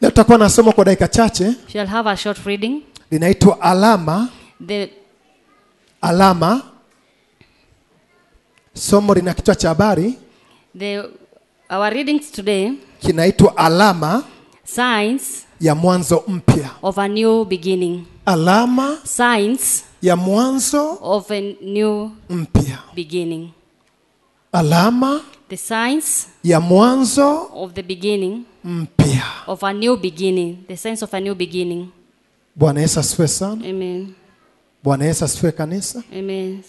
Leo tutakuwa na somo kwa dakika chache. Shall have a short reading. Linaitwa alama. The alama. Somo lina kichwa cha habari. Our readings today kinaitwa alama, signs ya mwanzo mpya. Of a new beginning. Alama, signs ya mwanzo of a new mpya. Beginning. Alama, the signs ya mwanzo of the beginning mpya. Of a new beginning, the signs of a new beginning. Bwana Yesu asifiwe sana. Amen. Bwana Yesu asifiwe kanisa. Amen.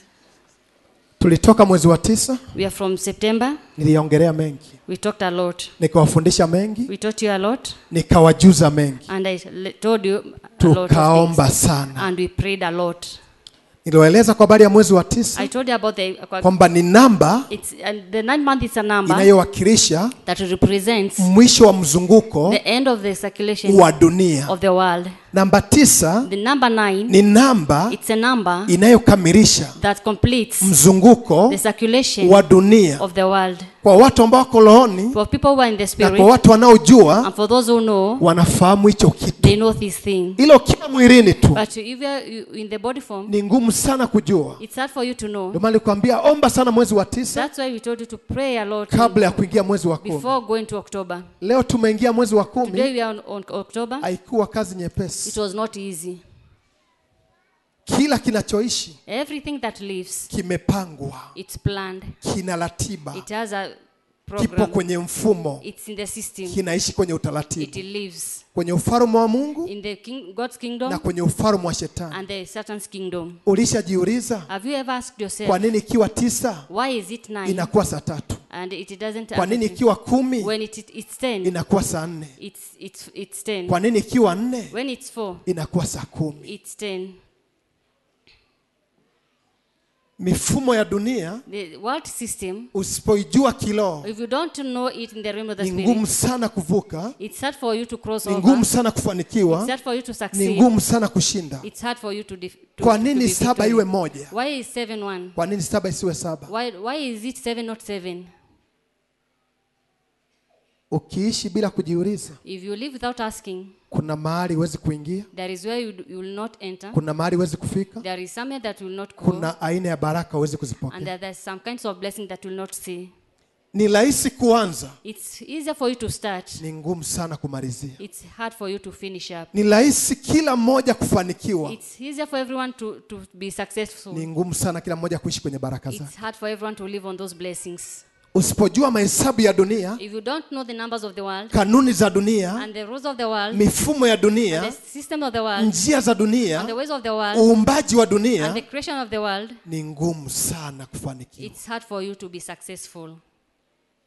Tulitoka mwezi wa 9. We are from September. Niliongelea mengi. We talked a lot. Nikawafundisha mengi. We taught you a lot. Nikawajuza mengi. And I told you a lot of Tukaomba things. Sana. And we prayed a lot. Niliwaeleza kwa habari ya mwezi wa 9. I told you about the kwamba ni namba, it's, the 9th month is a number inayowakilisha that represents mwisho wa mzunguko the end of the circulation wa dunia. Of the world. Namba 9 the number 9 ni namba, it's a number inayokamilisha that completes mzunguko the circulation wa dunia. Of the world. Kwa watu ambao wako rohoni, for people who are in the spirit, na kwa watu wanaojua, and for those who know, wanafahamu hicho kitu. They know this thing. Ilo kila mwilini tu. But if you are in the body form, ni ngumu sana kujua. It's hard for you to know. Ndio maana nilikwambia omba sana mwezi wa 9. That's why we told you to pray a lot kabla ya kuingia mwezi wa 10. Before going to October. Leo tumeingia mwezi wa 10. Today we are on October. Haikuwa kazi nyepesi. It was not easy. Kila kinachoishi, everything that lives, kimepangwa. It's planned. Kina ratiba. It has a program. Kipo kwenye mfumo. It's in the system. Kinaishi kwenye utaratibu. It lives. Kwenye ufalme wa Mungu, in the God's kingdom, na kwenye ufalme wa Shetani. And the Satan's kingdom. Ulishajiuliza? Have you ever asked yourself, kwa nini ikiwa 9 why is it 9? Inakuwa saa 3? And it doesn't. Kwa nini ikiwa 10? When it's 10, inakuwa saa 4? It's 10. Kwa nini ikiwa 4? When it's 4, inakuwa saa 10? It's 10. Mifumo ya dunia, the world system, usipoijua kiroho, if you don't know it in the realm of the ni spirit, ngumu sana kuvuka, it's hard for you to cross ni over, ngumu sana kufanikiwa, it's hard for you to succeed, ni ngumu sana kushinda. It's hard for you to Kwa nini to be 7 victorious. iwe 1? Why is 7 1? Kwa nini 7 isiwe 7? Why is it 7 not 7? Ukiishi bila kujiuliza, if you live without asking, kuna mahali huwezi kuingia, there is where you will not enter, kuna mahali huwezi kufika, there is somewhere that will not go, kuna aina ya baraka huwezi kuzipokea, and there is some kinds of blessing that you will not see. Ni rahisi kuanza, it's easier for you to start, ni ngumu sana kumalizia. It's hard for you to finish up. Ni rahisi kila mmoja kufanikiwa, it's easier for everyone to be successful, ni ngumu sana kila mmoja kuishi kwenye baraka zake. It's hard for everyone to live on those blessings. Usipojua mahesabu ya dunia, if you don't know the numbers of the world, kanuni za dunia, and the rules of the world, mifumo ya dunia, and the system of the world, njia za dunia, and the ways of the world, uumbaji wa dunia, and the creation of the world, ni ngumu sana kufanikiwa. It's hard for you to be successful.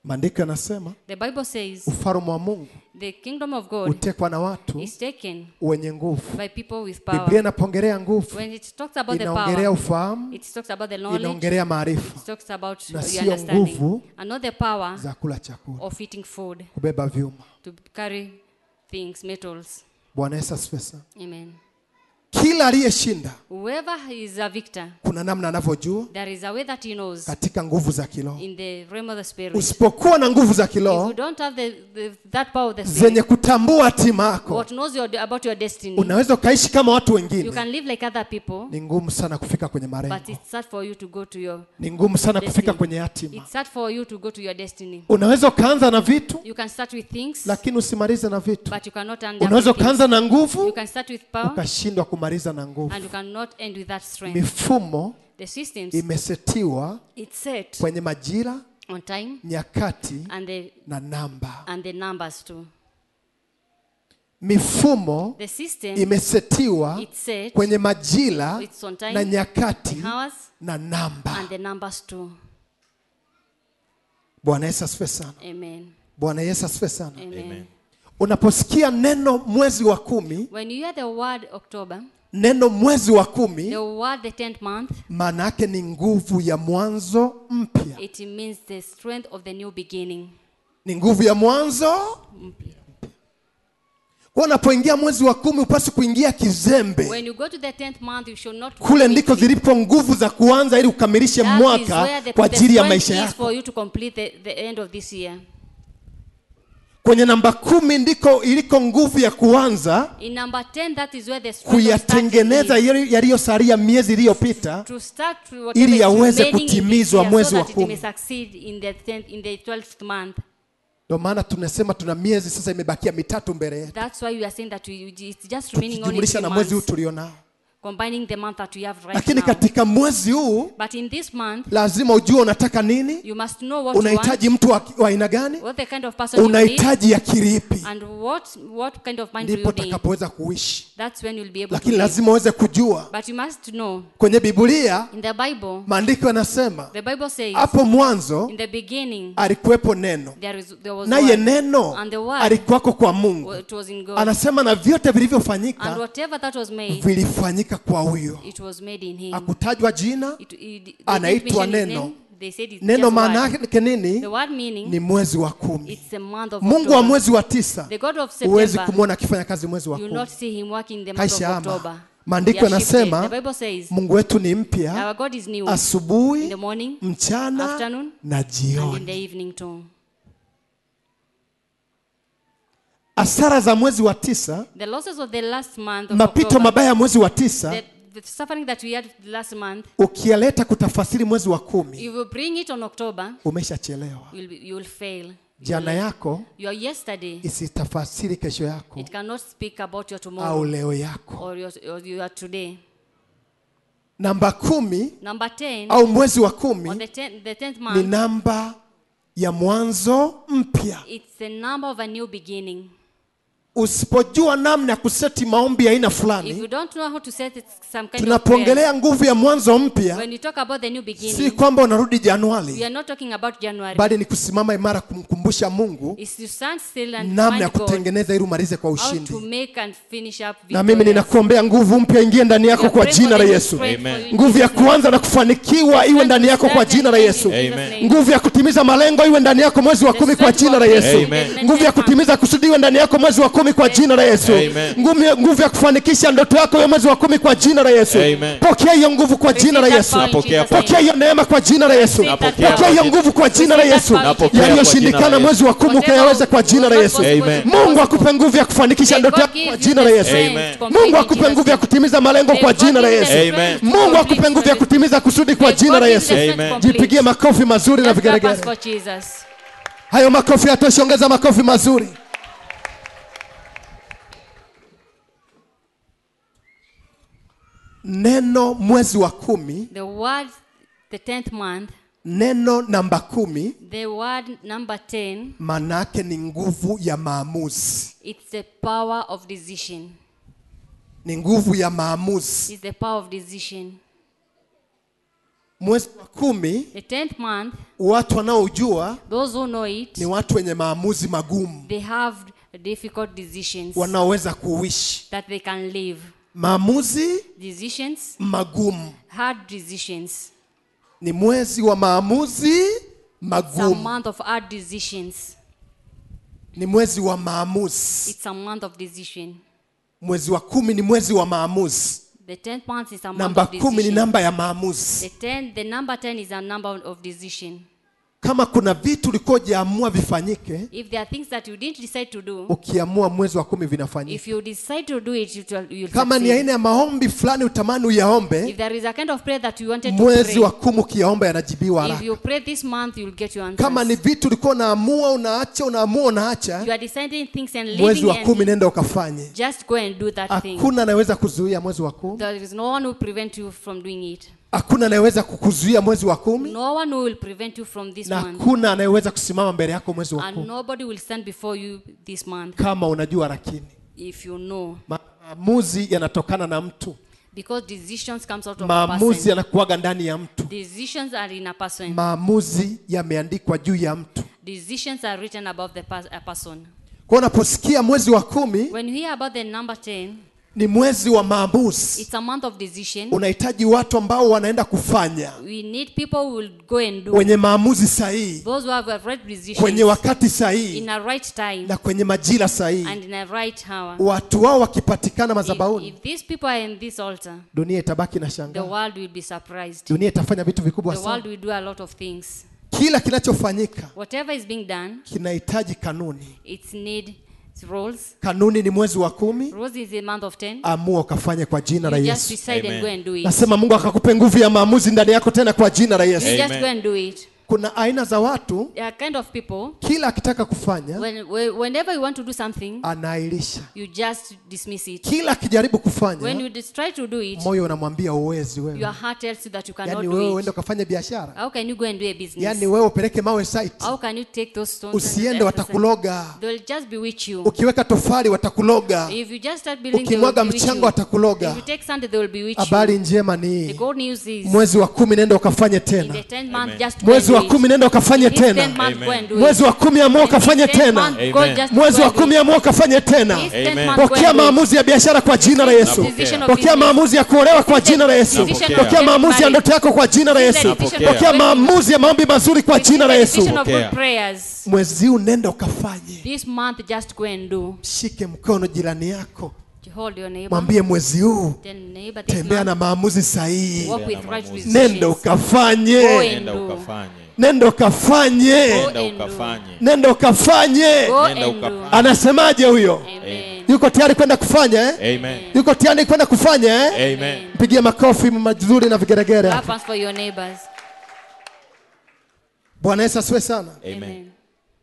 Maandiko yanasema, the Bible says, ufalme wa Mungu, the kingdom of God, utekwa na watu is taken wenye nguvu. by people with power. Biblia inapongelea nguvu, when it talks about the inaongelea power, ufahamu, it talks about the knowledge, inaongelea maarifa, it talks about na your sio understanding, nguvu and not the power za kula chakula, of eating food, kubeba vyuma, to carry things, metals. Bwana Yesu asifiwe sana. Amen. Kila aliyeshinda, whoever is a victor, kuna namna anavyojua, there is a way that he knows, katika nguvu za kiroho. in the realm of the spirit. Usipokuwa na nguvu za kiroho, if you don't have that power of the spirit, zenye kutambua hatima yako, what knows about your destiny, unaweza ukaishi kama watu wengine. You can live like other people, ni ngumu sana kufika kwenye malengo. But it's hard for you to go to your ni ngumu sana destiny. Kufika kwenye hatima. It's hard for you to go to your destiny. Unaweza ukaanza na vitu, you can start with things, lakini usimalize na vitu. But you cannot end up Unaweza with things. ukaanza na nguvu, You can start with power, ukashindwa kumaliza na nguvu. And you cannot end with that strength. Mifumo the systems, imesetiwa it's set kwenye majira, on time, nyakati, and the, na namba. And the numbers too. Mifumo the system, imesetiwa it's set, kwenye majira, it's on time, na nyakati, hours, na namba. And the numbers too. Bwana Yesu asifiwe sana. Amen. Bwana Yesu asifiwe sana. Amen. Amen. Unaposikia neno mwezi wa 10, when you hear the word October, neno mwezi wa 10, the word the 10th month, maana yake ni nguvu ya mwanzo mpya. It means the strength of the new beginning. Ni nguvu ya mwanzo mpya. Kwa unapoingia mwezi wa 10 upasi kuingia kizembe. When you go to the 10th month you should not Kule ndiko zilipo nguvu za kuanza ili ukamilishe mwaka kwa ajili ya maisha yako. For you to complete the end of this year. Kwenye namba 10 ndiko iliko nguvu ya kuanza. In number 10, that is where the strength kuyatengeneza yaliyosalia miezi iliyopita ili yaweze kutimizwa mwezi wa 10. In the 12th month. Ndio maana tunasema tuna miezi sasa imebakia mitatu mbele yetu. That's why we are saying that it's just remaining only 3 na mwezi huu months. tulionao. Combining the month that we have right Lakini now. katika mwezi huu, but in this month, lazima ujue unataka nini? You must know what unahitaji you want. Mtu wa aina gani? What the kind of person you need. Unahitaji akili ipi? And what kind of mind do you Ndipo need? utakapoweza kuishi. That's when you'll be able Lakini to live. lazima uweze kujua. But you must know. Kwenye Biblia, in the Bible, maandiko yanasema, the Bible says, hapo mwanzo in the beginning, alikuwepo neno. There was Naye word. neno And the word alikuwako kwa Mungu. It was in God. Anasema na vyote vilivyofanyika And whatever that was made, vilifanyika kwa huyo. It was made in him. Hakutajwa jina, anaitwa neno. Neno Neno maana yake nini? The word meaning, Ni mwezi wa 10. It's a month of Mungu October. wa mwezi wa 9. The God of Huwezi September, kumuona akifanya kazi mwezi wa you 10. not see him working in the month of Kaisha ama. October. Maandiko yanasema The Bible says, Mungu wetu ni mpya our God is new. Asubuhi, In the morning, mchana, afternoon, na jioni. And in the evening too. Hasara za mwezi wa 9, the losses of the last month of mapito October, mabaya mwezi wa 9, the suffering that we had last month, ukiyaleta kutafasiri mwezi wa 10, if you bring it on October, umeshachelewa. You will fail. Jana yako your yesterday isitafasiri kesho yako, it cannot speak about your tomorrow, au leo yako, or your today. Namba 10, number 10, au mwezi wa 10, on the 10th month, ni namba ya mwanzo mpya. It's the number of a new beginning. Usipojua namna ya kuseti maombi ya aina fulani, if you don't know how to set it, some kind of tunapoongelea nguvu ya mwanzo mpya, when you talk about the new beginning, si kwamba unarudi Januari, we are not talking about January, bali ni kusimama imara kumkumbusha Mungu it's to stand still and namna ya find God kutengeneza ili umalize kwa how ushindi. to make and finish up Na mimi ninakuombea nguvu mpya ingie ndani yako kwa jina la Yesu. Nguvu ya kuanza na kufanikiwa iwe ndani yako kwa jina la Yesu. Amen. Nguvu ya kutimiza malengo iwe ndani yako mwezi wa 10 kwa jina la Yesu. Nguvu ya kutimiza kusudi iwe ndani yako mwezi wa 10 kwa jina la Yesu. Nguvu ya kufanikisha ndoto yako iwe mwezi wa 10 kwa jina la Yesu. Pokea hiyo nguvu kwa jina la Yesu. Pokea hiyo neema kwa jina la Yesu. Pokea hiyo nguvu kwa jina la Yesu. Yaliyoshindikana mwezi wa 10 ukayaweza kwa jina la Yesu. Mungu akupe nguvu ya kufanikisha ndoto yako kwa jina la Yesu. Mungu akupe nguvu ya kutimiza malengo kwa jina la Yesu. Mungu akupe nguvu ya kutimiza kusudi kwa jina la Yesu. Jipigie makofi mazuri na vigelegele. Hayo makofi yatosha, ongeza makofi mazuri. Neno mwezi wa 10, the word the 10th month, neno namba 10, the word number 10, maana yake ni nguvu ya maamuzi. It's the power of decision. Ni nguvu ya maamuzi. It's the power of decision. Mwezi wa 10, the 10th month, watu wanaojua, those who know it, ni watu wenye maamuzi magumu. They have difficult decisions. Wanaoweza kuishi. That they can live. Maamuzi decisions, magumu. Hard decisions. Ni mwezi wa maamuzi magumu. It's a month of hard decisions. Ni mwezi wa maamuzi. It's a month of decision. Mwezi wa 10 ni mwezi wa maamuzi. The 10th month is a month Namba of decision. 10 ni namba ya maamuzi. The number 10 is a number of decision. Kama kuna vitu ulikojiamua vifanyike, if there are things that you didn't decide to do, ukiamua mwezi wa 10 vinafanyika. If you decide to do it, you'll Kama ni aina ya maombi fulani utamani uyaombe, if there is a kind of prayer that you wanted to mwezi pray, wa 10 ukiyaomba yanajibiwa haraka. If you pray this month, you'll get your answers. Kama ni vitu ulikuwa unaamua unaacha, unaamua unaacha, you are deciding things and leaving, mwezi wa 10 nenda ukafanye. Just go and do that thing. Hakuna anayeweza kuzuia mwezi wa 10. There is no one who prevent you from doing it. Hakuna anayeweza kukuzuia mwezi wa 10. No one will prevent you from this Na month. hakuna anayeweza kusimama mbele yako mwezi wa 10. And nobody will stand before you this month. Kama unajua lakini. If you know. Maamuzi yanatokana na mtu. Because decisions comes out of a person. Maamuzi yanakuwaga ndani ya mtu. Decisions are in a person. Maamuzi yameandikwa juu ya mtu. Decisions are written about a person. Kwa unaposikia mwezi wa 10, when you hear about the number 10, ni mwezi wa maamuzi. It's a month of decision. Unahitaji watu ambao wanaenda kufanya. We need people who will go and do. Wenye maamuzi sahihi. Those who have a right decision. Kwenye wakati sahihi. In a right time. Na kwenye majira sahihi. And in a right hour. Watu wao wakipatikana madhabahuni, if these people are in this altar, dunia itabaki na shangaa. The world will be surprised. Dunia itafanya vitu vikubwa The sana. world will do a lot of things. Kila kinachofanyika, Whatever is being done, kinahitaji kanuni. It needs rules. Kanuni ni mwezi wa 10. Rules is the month of 10. Amua ukafanye kwa jina la You just Yesu. decide and go and do it. Nasema Mungu akakupe nguvu ya maamuzi ndani yako tena kwa jina la Yesu. You just go and do it. Kuna aina za watu, There are kind of people, kila akitaka kufanya whenever you want to do something, anailisha. you just dismiss it. Kila akijaribu kufanya, When you try to do it, moyo unamwambia uwezi wewe. Your heart tells you that you cannot Yaani do wewe it. uende ukafanye biashara. How can you go and do a business? Yaani wewe upeleke mawe site. How can you take those stones? Usiende, watakuloga. They'll just bewitch you. Ukiweka tofali watakuloga. If you just start building, Ukimwaga mchanga watakuloga. If you take sand, they will bewitch you. Habari njema ni hii. The good news is, Mwezi wa 10 nenda ukafanye tena. In the 10th month, just Mwezi wa 10 nenda ukafanye tena. Mwezi wa 10 amua ukafanye tena. Mwezi wa 10 amua ukafanye tena. Pokea maamuzi ya biashara kwa jina la Yesu. Pokea maamuzi ya kuolewa kwa jina la Yesu. Pokea maamuzi ya ndoto yako kwa jina la Yesu. Pokea maamuzi ya maombi mazuri kwa jina la Yesu. Mwezi huu nenda ukafanye. This month just go and do. Shike mkono jirani yako. Hold your neighbor. Mwambie mwezi huu tembea na maamuzi sahihi. Nenda ukafanye. Nenda ukafanye. Nenda ukafanye. Anasemaje huyo? Yuko tayari kwenda kufanya eh? Amen. Yuko tayari kwenda kufanya eh? Amen. Mpigie makofi mazuri na vigeregere. Clap for your neighbors. Bwana Yesu asifiwe sana. Amen.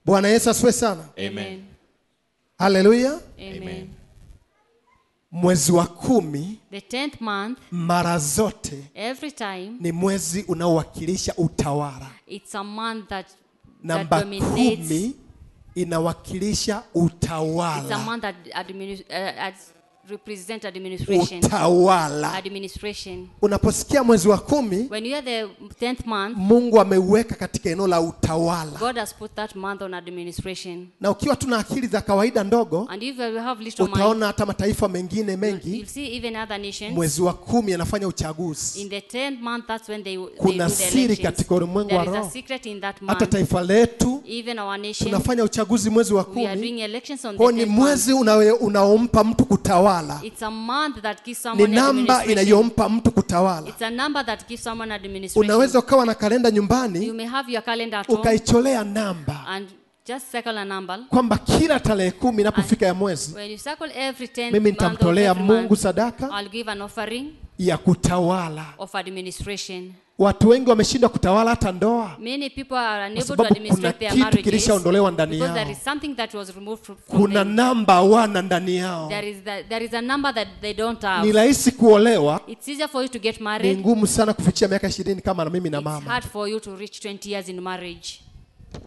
Bwana Yesu asifiwe sana. Amen. Hallelujah. Amen. Mwezi wa 10, the 10th month, mara zote, every time, ni mwezi unaowakilisha utawala. It's a month that namba dominates. 10 inawakilisha utawala. It's a month that represent administration. Utawala. Administration. Unaposikia mwezi wa 10, when you are the 10th month, Mungu ameuweka katika eneo la utawala. God has put that month on administration. Na ukiwa tuna akili za kawaida ndogo, and if you have little mind, utaona hata mataifa mengine mengi, you'll see even other nations, mwezi wa 10 anafanya uchaguzi. In the 10th month, that's when they kuna do the siri elections. katika ulimwengu wa There is roho. a secret in that month. Hata taifa letu, even our nation, tunafanya uchaguzi mwezi wa we are 10. doing elections on the Kwa ni 10th month. mwezi unaompa mtu kutawala. It's a month that gives someone Ni namba administration. inayompa mtu kutawala. It's a number that gives someone administration. Unaweza ukawa na kalenda nyumbani, you may have your calendar at home, ukaicholea namba, and just circle a number, kwamba kila tarehe 10 inapofika ya mwezi, when you circle every 10 mimi nitamtolea Mungu sadaka I'll give an offering ya kutawala. of administration. Watu wengi wameshindwa kutawala hata ndoa. Many people are unable to sababu kuna administrate their kitu marriages kilishaondolewa ndani because yao. there is something that was removed from Kuna them. namba wana ndani yao. There is a number that they don't have. Ni rahisi kuolewa. It's easier for you to get Ni married. ngumu sana kufikia miaka 20 kama na mimi na It's mama. hard for you to reach 20 years in marriage.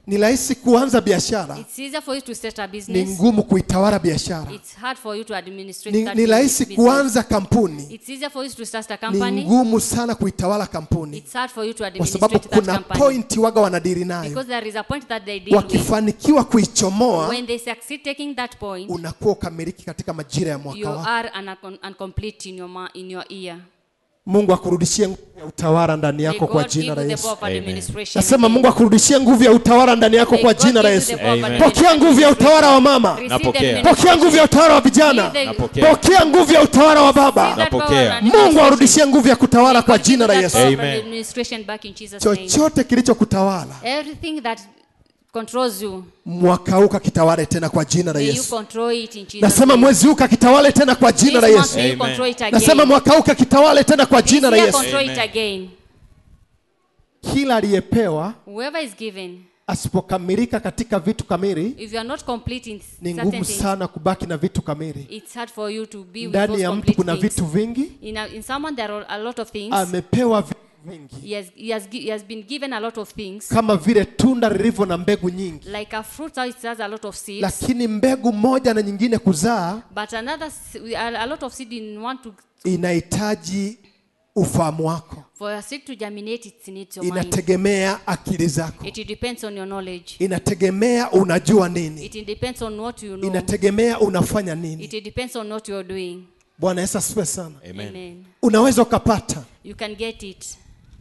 Ni rahisi kuanza biashara. It's easier for you to start a Ni business. ngumu kuitawala biashara. It's hard for you to administrate that Ni rahisi business. kuanza kampuni. It's easier for you to start a Ni company. ngumu sana kuitawala kampuni. It's hard for you to Kwa sababu administrate that kuna company. point waga wanadili nayo. Because there is a point that they deal with. Wakifanikiwa kuichomoa, When they succeed taking that point, unakuwa ukamiliki katika majira ya mwaka you wako. are incomplete in your ear. Mungu akurudishie nguvu ya utawala ndani yako kwa jina la Yesu. Nasema Mungu akurudishie nguvu ya utawala ndani yako kwa jina la Yesu. Pokea nguvu ya utawala wa mama. Pokea nguvu ya utawala wa vijana. Pokea nguvu ya utawala wa baba. Mungu arudishie nguvu ya kutawala kwa jina la Yesu. Amen. Chochote kilichokutawala, everything that controls you, mwaka huu kakitawale tena kwa jina la may you Yesu. control it in Jesus' Nasema name. mwezi huu kakitawale tena kwa jina la This month Yesu. may you control it again. Nasema mwaka huu kakitawale tena kwa jina la This year Yesu. control it Amen. again. Kila aliyepewa Whoever is given, asipokamilika katika vitu kamili, if you are not complete in ni certain ngumu things, sana kubaki na vitu kamili. it's hard for you to be with Ndani those ya mtu complete kuna things. vitu vingi. In someone there are a lot of things. Amepewa vitu vingi. He has been given a lot of things. Kama vile tunda lilivyo na mbegu nyingi. Like a fruit, it has a lot of seeds. Lakini mbegu moja na nyingine kuzaa, but another a lot of seed in one to, inahitaji ufahamu wako. For a seed to germinate, it needs your mind. Inategemea akili zako. It depends on your knowledge. Inategemea unajua nini. It depends on what you know. Inategemea unafanya nini. It depends on what you are doing. Bwana Yesu asifiwe sana. Amen. Amen. Unaweza ukapata. You can get it.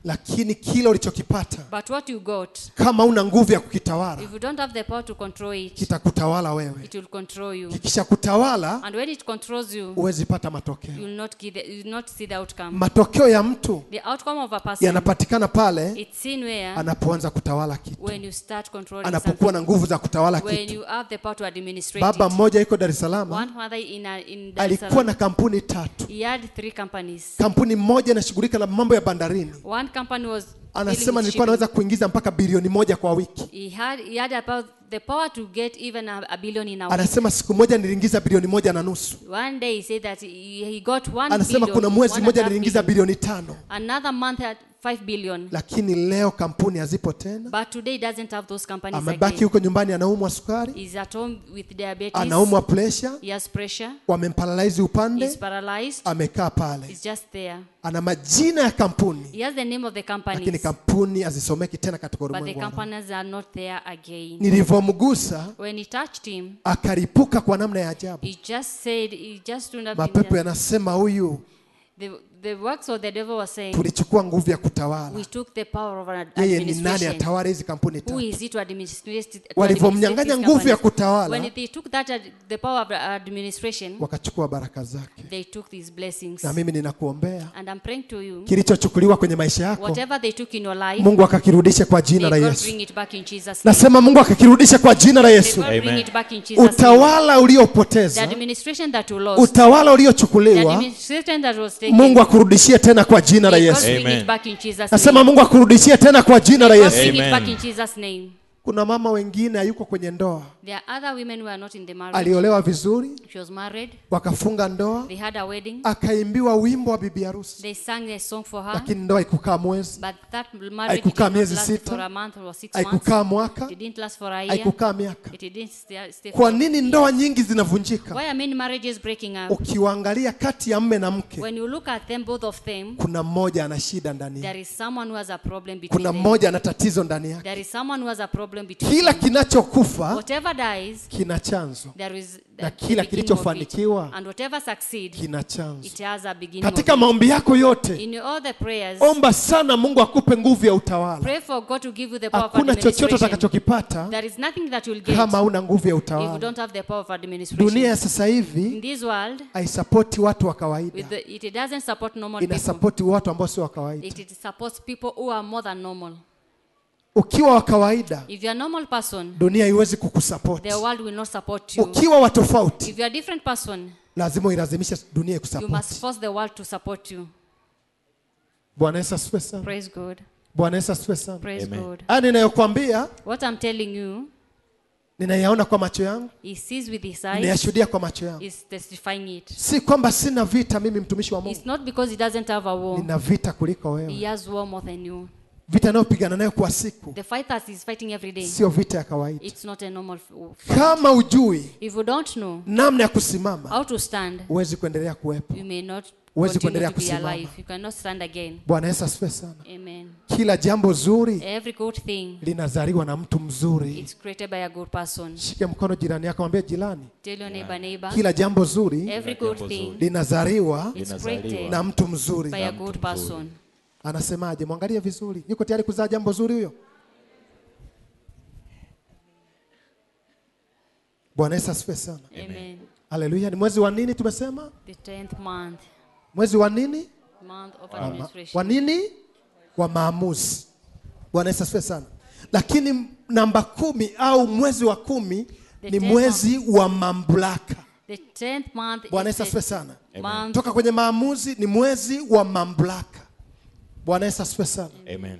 Lakini kile ulichokipata, but what you got, kama una nguvu ya kukitawala, if you don't have the power to control it, kitakutawala wewe. It will control you. Kikishakutawala, and when it controls you, huwezi pata matokeo. You will not you will not see the outcome. Matokeo ya mtu, the outcome of a person, yanapatikana pale it's seen where anapoanza kutawala kitu, when you start controlling anapokuwa na nguvu za kutawala when kitu. you have the power to administrate. Baba mmoja yuko Dar es Salaam, One father in Dar es alikuwa Salaam, na kampuni tatu. He had 3 companies. Kampuni moja inashughulika na mambo ya bandarini. One company was, anasema nilikuwa naweza kuingiza mpaka bilioni 1 kwa wiki. He had about the power to get even a billion in a week. Anasema siku moja niliingiza bilioni 1.5. One day he said that he got 1 billion. Anasema kuna mwezi mmoja niliingiza bilioni 5. Another month at 5 billion. Lakini leo kampuni hazipo tena. But today doesn't have those companies again. Amebaki huko nyumbani anaumwa sukari. He's at home with diabetes. Anaumwa pressure. He has pressure. Wamemparalyze upande. He's paralyzed. Amekaa pale. He's just there. Ana majina ya kampuni. He has the name of the companies. Lakini kampuni hazisomeki tena katika ulimwengu. But the companies are not there again. Nilivomgusa, when he touched him, akaripuka kwa namna ya ajabu. He just said, he just stood up. Mapepo yanasema huyu, the works of the devil was saying, tulichukua nguvu ya kutawala. We took the power of administration. Yeye ni nani atawale hizi kampuni tatu? Who is it to administrate? Walivomnyang'anya nguvu ya kutawala, when they took that the power of administration, wakachukua baraka zake. They took these blessings. Na mimi ninakuombea, and I'm praying to you, kilichochukuliwa kwenye maisha yako, whatever they took in your life, Mungu akakirudishe kwa jina la Yesu. Bring it back in Jesus' name. Nasema Mungu akakirudishe kwa jina la Yesu. Amen. Bring it back in Jesus' name. Utawala uliopoteza, the administration that you lost, utawala uliochukuliwa, the administration that was taken, Mungu akurudishie tena kwa jina la Yesu. Amen. Nasema Mungu akurudishie tena kwa jina la Yesu. Amen. Kuna mama wengine hayuko kwenye ndoa. There are other women who are not in the marriage. Aliolewa vizuri. She was married. Wakafunga ndoa. They had a wedding. Akaimbiwa wimbo wa bibi harusi. They sang a song for her. Lakini ndoa haikukaa mwezi. But that marriage haikukaa miezi did not last 6. for a month or 6 months. Haikukaa mwaka. It didn't last for a year. Haikukaa miaka. It didn't stay for. Kwa nini ndoa nyingi zinavunjika? Why are many marriages breaking up? Ukiwaangalia kati ya mme na mke, when you look at them, both of them, kuna mmoja ana shida ndani yake. There is someone who has a problem between Kuna them. mmoja ana tatizo ndani yake. There is someone who has a problem between Kila them. kinachokufa whatever dies, kina chanzo. There is Na kila kilichofanikiwa and whatever succeed, kina chanzo. It has a beginning. Katika maombi yako yote, in all the prayers, omba sana Mungu akupe nguvu ya utawala. Pray for God to give you the power of Hakuna chochote administration. utakachokipata There is nothing that you'll get kama huna nguvu ya if you utawala. don't have the power of administration. Dunia ya sasa hivi in this world, haisapoti watu wa kawaida. It doesn't support normal people. Inasapoti watu ambao sio wa kawaida. It supports people who are more than normal. Ukiwa wa kawaida, if you are a normal person, dunia haiwezi kukusupport. The world will not support you. Ukiwa wa tofauti, if you are a different person, lazima uilazimishe dunia ikusupport. You must force the world to support you. Bwana Yesu asifiwe sana. Praise God. Bwana Yesu asifiwe sana. Praise Amen. God. Haya ninayokuambia, what I'm telling you, ninayaona kwa macho yangu. He sees with his eyes. Ninayashuhudia kwa macho yangu. He's testifying it. Si kwamba sina vita mimi mtumishi wa Mungu. It's not because he doesn't have a war. Nina vita kuliko wewe. He has war more than you. Vita anayopigana nayo kwa siku, the fight that he's fighting every day, sio vita ya kawaida. It's not a normal fight. Kama hujui if you don't know namna ya kusimama, how to stand, huwezi kuendelea kuwepo. You may not Huwezi continue kuendelea to be kusimama. alive. You cannot stand again. Bwana Yesu asifiwe sana. Amen. Kila jambo zuri every good thing, linazaliwa na mtu mzuri. It's created by a good person. Shike mkono jirani yako, mwambie jirani, Tell your neighbor, neighbor, kila jambo zuri every good thing linazaliwa it's created na mtu mzuri. by a good person. Anasemaje? Mwangalie vizuri. Yuko tayari kuzaa jambo zuri huyo? Bwana Yesu asifiwe sana. Amen. Haleluya. Ni mwezi wa nini tumesema? The 10th month. Mwezi wa nini? Month of administration. Wa nini? Wa maamuzi. Bwana Yesu asifiwe sana. Lakini namba 10 au mwezi wa 10 ni mwezi wa mamlaka. The 10th month. Bwana Yesu asifiwe sana. Month. Toka kwenye maamuzi ni mwezi wa mamlaka. Bwana Yesu asifiwe sana. Amen.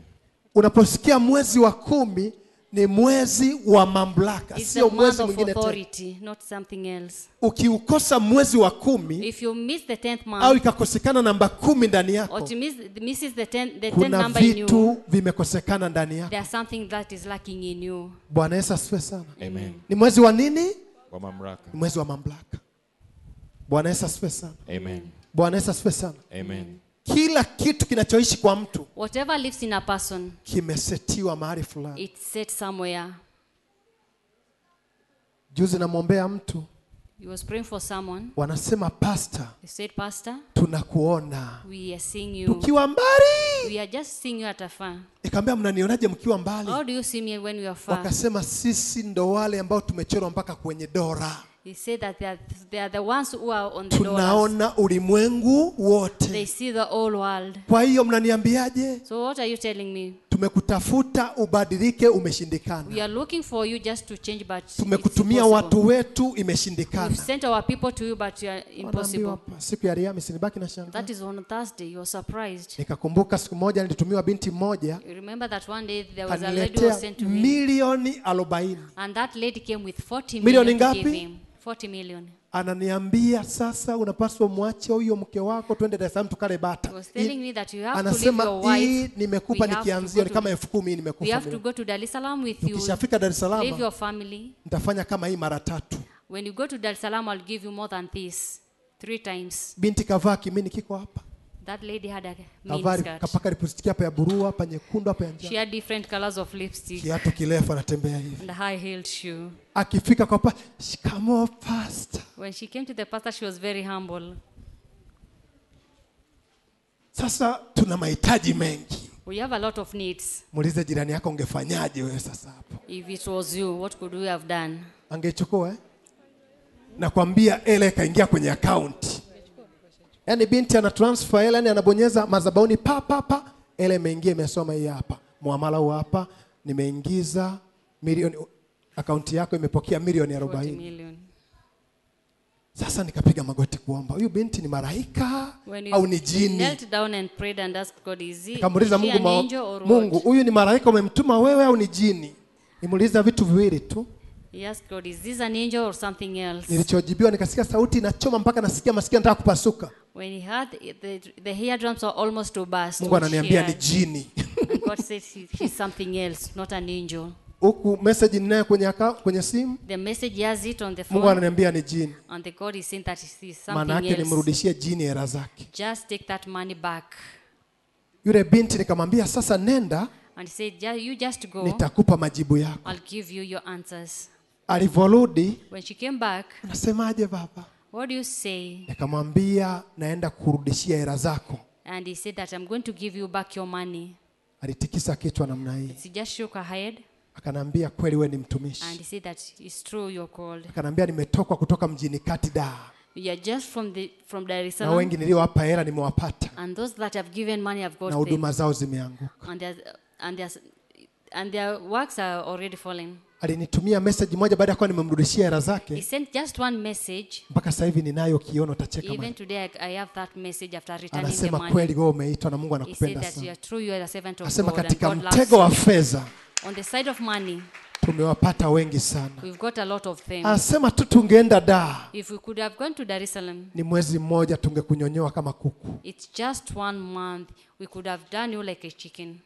Unaposikia mwezi wa 10 ni mwezi wa mamlaka, sio mwezi mwingine tena. Not something else. Ukiukosa mwezi wa 10, if you miss the 10th month, au ikakosekana namba 10 ndani yako, or to misses the 10th kuna number in you, vitu vimekosekana ndani yako. There's something that is lacking in you. Bwana Yesu asifiwe sana. Amen. Ni mwezi wa nini? Wa mamlaka. Ni mwezi wa mamlaka. Bwana Yesu asifiwe sana. Amen. Bwana Yesu asifiwe sana. Amen. Kila kitu kinachoishi kwa mtu, whatever lives in a person, kimesetiwa mahali fulani. It's set somewhere. Juzi namwombea mtu. He was praying for someone. Wanasema pastor, They said, pastor, tunakuona. We are seeing you. Tukiwa mbali. We are just seeing you at afar. Nikamwambia mnanionaje mkiwa mbali? How do you see me when we are far? Wakasema sisi ndo wale ambao tumechorwa mpaka kwenye dora. He said that they are the ones who are on the dollars. Tunaona ulimwengu wote. They see the whole world. Kwa hiyo mnaniambiaje? So what are you telling me? Tumekutafuta ubadilike, umeshindikana. We are looking for you just to change, but tumekutumia watu wetu, imeshindikana. We've sent our people to you, but you are impossible. Siku ya Alhamisi nibaki na shangaa. That is on Thursday. You are surprised. Nikakumbuka siku moja nilitumiwa binti mmoja. You remember that one day there was a lady who was sent to me. Milioni 40. And that lady came with 40 million to give him. 40 million. Ananiambia sasa unapaswa muache huyo mke wako twende Dar es Salaam tukale bata. He was telling me that you have to leave your wife. Anasema nimekupa nikianzia ni kama 10,000 nimekupa. We have to go to Dar es Salaam with you. Ukishafika Dar es Salaam, leave your family. Nitafanya kama hii mara 3. When you go to Dar es Salaam, I'll give you more than this 3 times. Binti kavaa kimini kiko hapa. That lady had a miniskirt. Kapaka lipstick hapa ya burua, hapa nyekundu, hapa ya njano. She had different colors of lipstick. Kiatu kirefu anatembea hivi. And a high-heeled shoe. Akifika kwa pa, shikamoo pastor. When she came to the pastor, she was very humble. Sasa tuna mahitaji mengi. We have a lot of needs. Muulize jirani yako ungefanyaje wewe sasa hapo? If it was you, what could we have done? Angechukua Nakwambia ele kaingia kwenye account. Yaani binti ana transfer hela, yani anabonyeza madhabahuni pa pa pa, ele imeingia imesoma hii hapa. Muamala huu hapa nimeingiza milioni, akaunti yako imepokea milioni 40. Sasa nikapiga magoti kuomba. Huyu binti ni malaika au ni jini? Knelt down and prayed and asked God, is he Nikamuuliza Mungu, an angel or what? Mungu, huyu ni malaika umemtuma wewe au ni jini? Nimuuliza vitu viwili tu. He asked God, is this an angel or something else? Nilichojibiwa nikasikia sauti inachoma mpaka nasikia masikio nataka kupasuka. When he heard the eardrums are almost to burst. Mungu ananiambia ni jini. And God says he's something else, not an angel. Huku message ninayo kwenye simu. The message he has it on the phone. Mungu ananiambia ni jini. And the God is saying that he's something Maana yake else. Nimrudishie jini hela zake. Just take that money back. Yule binti nikamwambia sasa nenda. And he said, you just go. Nitakupa majibu yako. I'll give you your answers. Alivorudi, when she came back, unasemaje baba? What do you say? Nikamwambia naenda kurudishia hela zako. And he said that I'm going to give you back your money. Alitikisa kichwa namna hii. She just shook her head. Akanambia kweli wewe ni mtumishi. And he said that it's true you're called. Akanambia nimetoka kutoka mjini kati da. You are just from Dar es Salaam. Na wengi niliowapa hela nimewapata. And those that have given money have got na huduma zao zimeanguka. And their works are already falling. Alinitumia message moja baada ya kuwa nimemrudishia hela zake. He sent just one message. Mpaka sasa hivi ninayo kiona utacheka. Even today I have that message after returning the Anasema money. kweli wewe umeitwa na Mungu anakupenda He said that you sana. are true, you are a servant of Anasema God. And katika God loves mtego wa you. fedha On the side of money, tumewapata wengi sana. We've got a lot of them. Anasema tu tungeenda Dar. If we could have gone to Dar es Salaam, ni mwezi mmoja tungekunyonyoa kama kuku. It's just 1 month we could have done you like a chicken.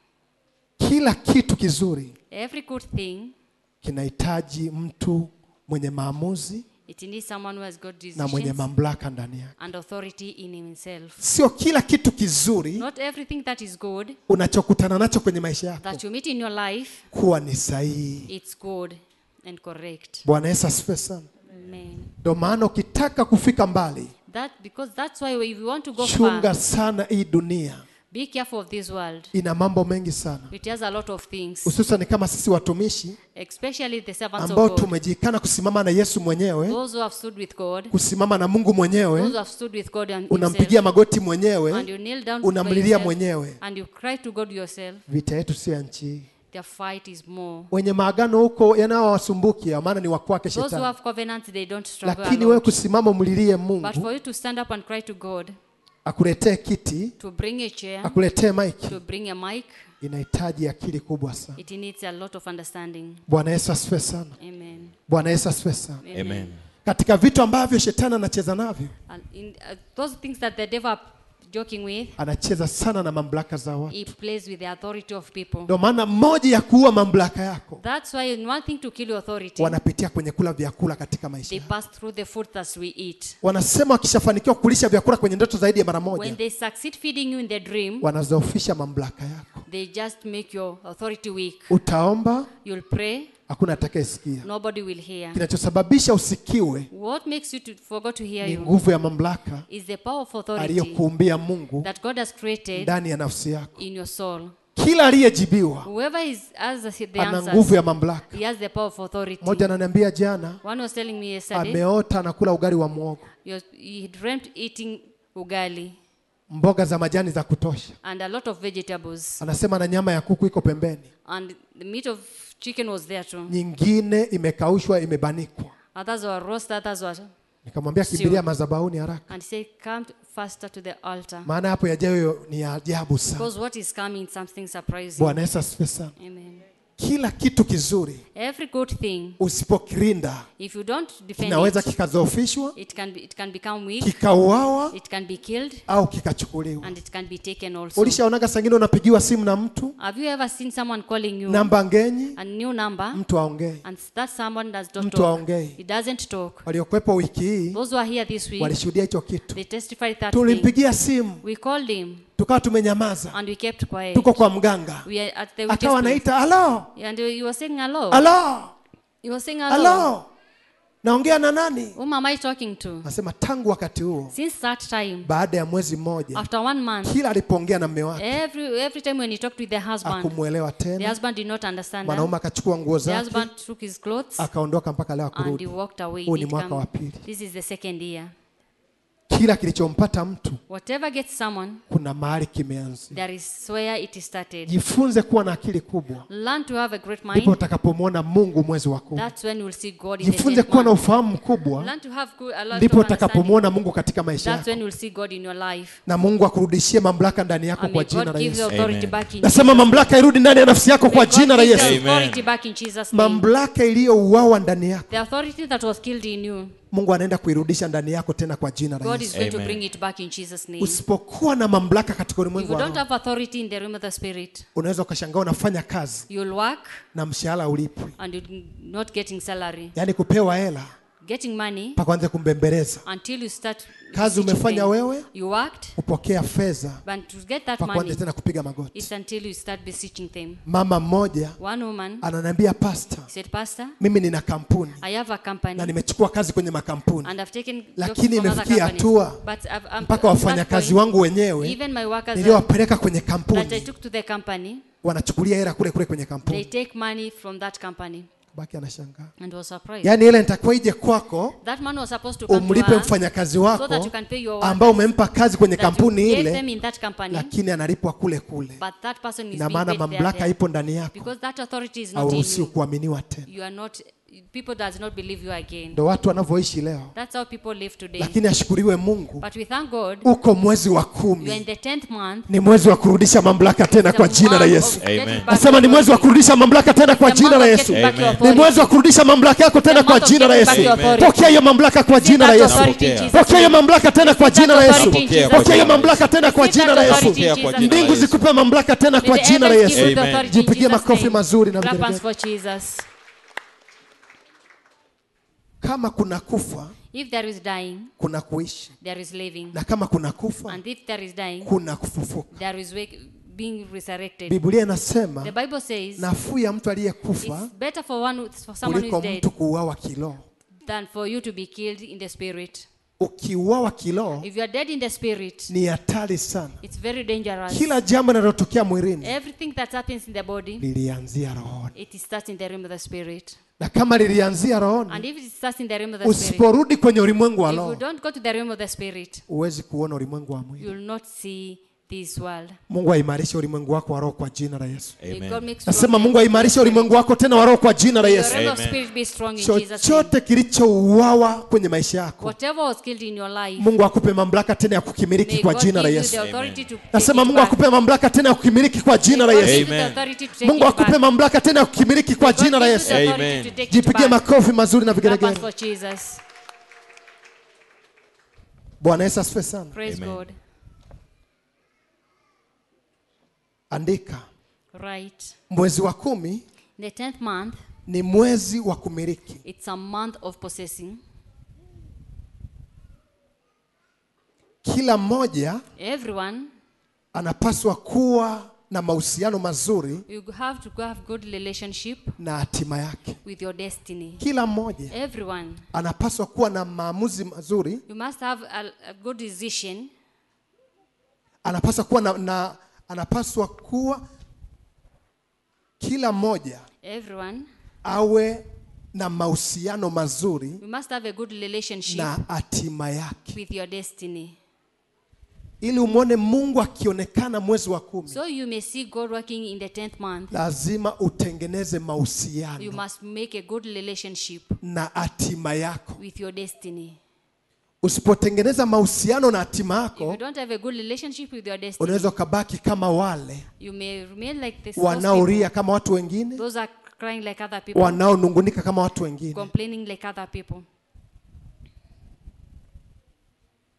Kila kitu kizuri, every good thing, kinahitaji mtu mwenye maamuzi, it needs someone who has got decisions na mwenye mamlaka ndani yake, and authority in himself. Sio kila kitu kizuri, not everything that is good, unachokutana nacho kwenye maisha yako, that you meet in your life, kuwa ni sahihi. It's good and correct. Bwana Yesu asifiwe sana. Amen. Ndio maana ukitaka kufika mbali, because that's why if you want to go far, chunga sana hii dunia. Be careful of this world. Ina mambo mengi sana. It has a lot of things. Hususan kama sisi watumishi, especially the servants ambao of God, tumejikana kusimama na Yesu mwenyewe, those who have stood with God, kusimama na Mungu mwenyewe, those who have stood with God and unampigia magoti mwenyewe, and you kneel down, unamlilia mwenyewe. and you cry to God yourself. Vita yetu si ya nchi. Their fight is more. Wenye maagano huko yanayowasumbuki, maana ni wa kwake Those who shetani. have covenants, they don't struggle. Lakini wewe kusimama umlilie Mungu, but for you to stand up and cry to God, akuletee kiti, to bring a chair, akuletee mic, to bring a mic, inahitaji akili kubwa sana. It needs a lot of understanding. Bwana Yesu asifiwe sana. Amen. Bwana Yesu asifiwe sana. Amen. Katika vitu ambavyo shetani anacheza navyo, and in those things that the devil are joking with, anacheza sana na mamlaka za watu. He plays with the authority of people. Ndio maana moja ya kuua mamlaka yako, that's why in one thing to kill your authority, wanapitia kwenye kula vyakula katika maisha. They pass through the food that we eat. Wanasema wakishafanikiwa kulisha vyakula kwenye ndoto zaidi ya mara moja, when they succeed feeding you in the dream, wanadhoofisha mamlaka yako. They just make your authority weak. Utaomba, You'll pray, hakuna atakayesikia. Nobody will hear. Kinachosababisha usikiwe What makes you for God to hear ni you nguvu ya mamlaka is the power of authority aliyokuumbia Mungu that God has created ndani ya nafsi yako. in your soul. Kila aliyejibiwa Whoever has the ana answers, nguvu ya mamlaka. he has the power of authority. Mmoja ananiambia jana, One was telling me yesterday, ameota anakula ugali wa muhogo, he dreamt eating ugali mboga za majani za kutosha, and a lot of vegetables, anasema na nyama ya kuku iko pembeni, and the meat of chicken was there too. nyingine imekaushwa imebanikwa. Others were roasted, others were. Nikamwambia kimbilia madhabahuni haraka, And say, come faster to the altar, maana hapo yajayo ni ajabu sana. Because what is coming, something surprising. Bwana Yesu asifiwe sana. Amen. Kila kitu kizuri Every good thing, usipokirinda, if you don't defend kinaweza it, kikadhoofishwa, it can become weak, kikauawa, it can be killed, au kikachukuliwa. and it can be taken also. Ulishaonaga saa nyingine unapigiwa simu na mtu, Have you ever seen someone calling you namba ngenyi, a new number, mtu aongei, and that someone does not mtu talk? aongei. He doesn't talk. Waliokuwepo wiki hii Those who are here this week, walishuhudia hicho kitu. they testified that thing. Tulimpigia simu, We called him tukawa tumenyamaza, and we kept quiet. tuko kwa mganga, We are at the witch's akawa place. anaita halo, And you were saying hello. halo, You were saying hello. halo, naongea na nani? Whom am I talking to? Anasema tangu wakati huo, Since that time, baada ya mwezi mmoja, after 1 month, kila alipoongea na mume wake every time when he talked with the husband, hakumuelewa the tena. husband did not understand her. Mwanaume akachukua nguo The zake husband took his clothes akaondoka, mpaka leo and hakurudi. he walked away. Huu ni Didn't mwaka come. wa pili. This is the second year. Kila kilichompata mtu Whatever gets someone, kuna mahali kimeanza. there is where it started. Jifunze kuwa na akili kubwa, Learn to have a great ndipo mind. utakapomwona Mungu mwezi wa 10. That's when you'll see God in the Jifunze 10th kuwa na month. ufahamu mkubwa, Learn to have a lot of ndipo understanding. utakapomwona Mungu katika maisha That's yako. when you'll see God in your life. Na Mungu akurudishie mamlaka ndani yako And kwa may jina God la give the Yesu. authority Amen. back in Nasema Jesus' mamlaka irudi ndani ya nafsi yako May kwa God jina la give the Yesu. authority back in Jesus' name. Mamlaka iliyouawa ndani yako, The authority that was killed in you, Mungu anaenda kuirudisha ndani yako tena kwa jina la God Yesu. is going to Amen. bring it back in Jesus' name. Usipokuwa na mamlaka katika If ulimwengu you wa don't roho, have authority in the realm of the spirit, unaweza ukashangaa unafanya kazi you'll work na mshahara ulipwi, and you're not getting salary. yaani kupewa hela Getting money mpaka uanze kumbembeleza. until you start Kazi beseeching umefanya them. wewe, You worked, upokea fedha but to get that mpaka uanze money, tena kupiga magoti. it's until you start beseeching them. Mama mmoja One woman ananiambia, pastor, said, Pastor, mimi nina kampuni I have a na company nimechukua kazi kwenye makampuni, and I've taken jobs lakini from other imefikia companies. hatua But I'm mpaka at that wafanyakazi point, wangu wenyewe even my workers niliowapeleka kwenye that I kampuni took to the company, wanachukulia hela kule kule kwenye they kampuni. take money from that company. Baki anashangaa, And was surprised. yaani ile nitakuwa ije kwako That man was supposed to come to umlipe her mfanyakazi so that wako you can pay your workers ambao umempa kazi kwenye that you kampuni gave them ile, in that company, lakini analipwa kule kule. but that person is Ina being maana paid there, mamlaka there. ipo ndani yako, Because that authority is not in hauruhusiwi you. kuaminiwa tena. You are not, people does not believe you again. Ndo watu wanavyoishi leo, That's how people live today. lakini ashukuriwe Mungu, But we thank God, uko mwezi wa you are in 10, the 10th month. ni mwezi wa kurudisha mamlaka tena The kwa jina la month Yesu. of getting Amen. back Nasema ni your mwezi wa authority. kurudisha mamlaka tena kwa The jina month la of Yesu. getting back your Amen. Ni mwezi authority. wa kurudisha mamlaka yako tena The kwa month of jina la getting back Yesu. your authority. Pokea hiyo mamlaka kwa Receive jina la that Yesu. authority in Jesus' Pokea hiyo name. mamlaka tena kwa Receive jina that la Yesu. authority in Jesus' Pokea hiyo name. mamlaka tena kwa Receive jina that la Yesu. authority in Napokea kwa Jesus' jina la name. Mbingu Yesu. zikupe mamlaka tena May kwa the jina la heavens give Yesu. you the Amen. authority in Jipigie Jesus' makofi name. mazuri na Clap hands vigelegele. for Jesus. Kama kuna kufa, If there is dying, kuna kuishi, there is living. na kama kuna kufa, And if there is dying, kuna kufufuka. there is being resurrected. Biblia inasema The Bible says nafuu ya mtu aliyekufa it's better for someone who kuliko is dead mtu kuuawa kiroho. than for you to be killed in the spirit. Ukiuawa kiroho If you are dead in the spirit, ni hatari sana. it's very dangerous. Kila jambo linalotokea mwilini Everything that happens in the body, lilianzia rohoni, it starts in the realm of the spirit. na kama lilianzia rohoni, And if it starts in the realm of the spirit, usiporudi kwenye ulimwengu wa if you roho, don't go to the realm of the spirit, huwezi kuona ulimwengu wa mwili. you will not see this world. Mungu aimarishe ulimwengu wako wa roho kwa jina la Yesu. May Amen. God make strong Nasema Mungu aimarishe ulimwengu wako tena wa roho kwa jina la Your Yesu. realm of Amen. spirit be strong in Jesus' name. Chochote kilichouawa kwenye maisha yako, Whatever was killed in your life, Mungu akupe mamlaka tena ya kukimiliki may kwa God jina la give you Yesu. the authority to take Nasema it Mungu back. akupe mamlaka tena ya kukimiliki kwa jina la May God Yesu. give you the Amen. authority to take Mungu it akupe back. mamlaka tena ya kukimiliki kwa God jina la give you Yesu. the authority Amen. to take it Jipigie back. makofi mazuri na Clap hands vigelegele. for Jesus. Bwana Yesu asifiwe sana. Praise Amen. God. Andika, Right. mwezi wa 10 The 10th month, ni mwezi wa kumiliki. it's a month of possessing. Kila mmoja Everyone anapaswa kuwa na mahusiano mazuri You have to have good relationship na hatima yake. with your destiny. Kila mmoja Everyone, anapaswa kuwa na maamuzi mazuri, you must have a good decision. anapaswa kuwa na anapaswa kuwa kila mmoja Everyone, awe na mahusiano mazuri you must have a good relationship na hatima yake, with your destiny. ili umwone Mungu akionekana mwezi wa 10. So you may see God working in the 10th month. Lazima utengeneze mahusiano. You must make a good relationship na hatima yako. with your destiny. Usipotengeneza mahusiano na hatima yako, If you don't have a good relationship with your destiny, unaweza ukabaki kama wale you may remain like this, wanaolia kama watu wengine, those are crying like other people, wanaonungunika kama watu wengine. complaining like other people.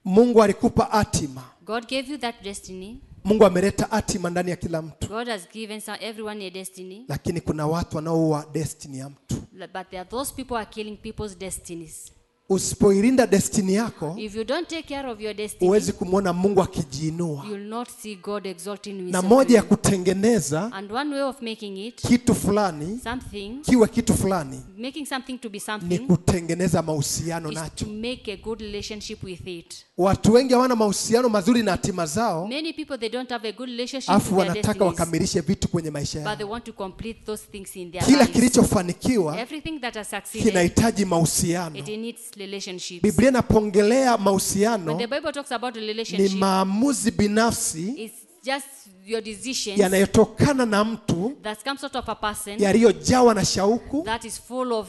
Mungu alikupa hatima. God gave you that destiny. Mungu ameleta hatima ndani ya kila mtu. God has given everyone a destiny. Lakini kuna watu wanaoua destiny ya mtu. But there are those people who are killing people's destinies. Usipoilinda destiny yako, if you don't take care of your destiny, huwezi kumuona Mungu akijiinua. you will not see God exalting himself. Na moja ya kutengeneza and one way of making it, kitu fulani something, kiwe kitu fulani, making something to be something, ni kutengeneza mahusiano nacho. To make a good relationship with it. Watu wengi hawana mahusiano mazuri na hatima zao. Many people, they don't have a good relationship Afu with their wanataka destinies, wakamilishe vitu kwenye maisha yao. But they want to complete those things in their Kila lives. kilichofanikiwa everything that has succeeded, kinahitaji mahusiano. It needs relationships. Biblia inapongelea mahusiano, when the Bible talks about relationship, ni maamuzi binafsi, it's just your decisions yanayotokana na mtu, that comes out of a person, yaliyojawa na shauku, that is full of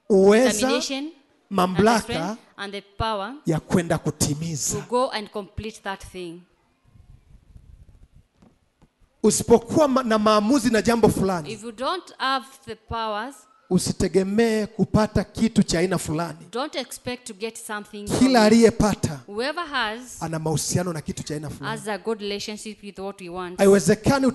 uweza, determination, mamlaka and the power ya kwenda kutimiza. to go and complete that thing. Usipokuwa na maamuzi na jambo fulani, if you don't have the powers, usitegemee kupata kitu cha aina fulani. Don't expect to get something. Kila aliyepata whoever has, ana mahusiano na kitu cha aina fulani. has a good relationship with what we want. Haiwezekani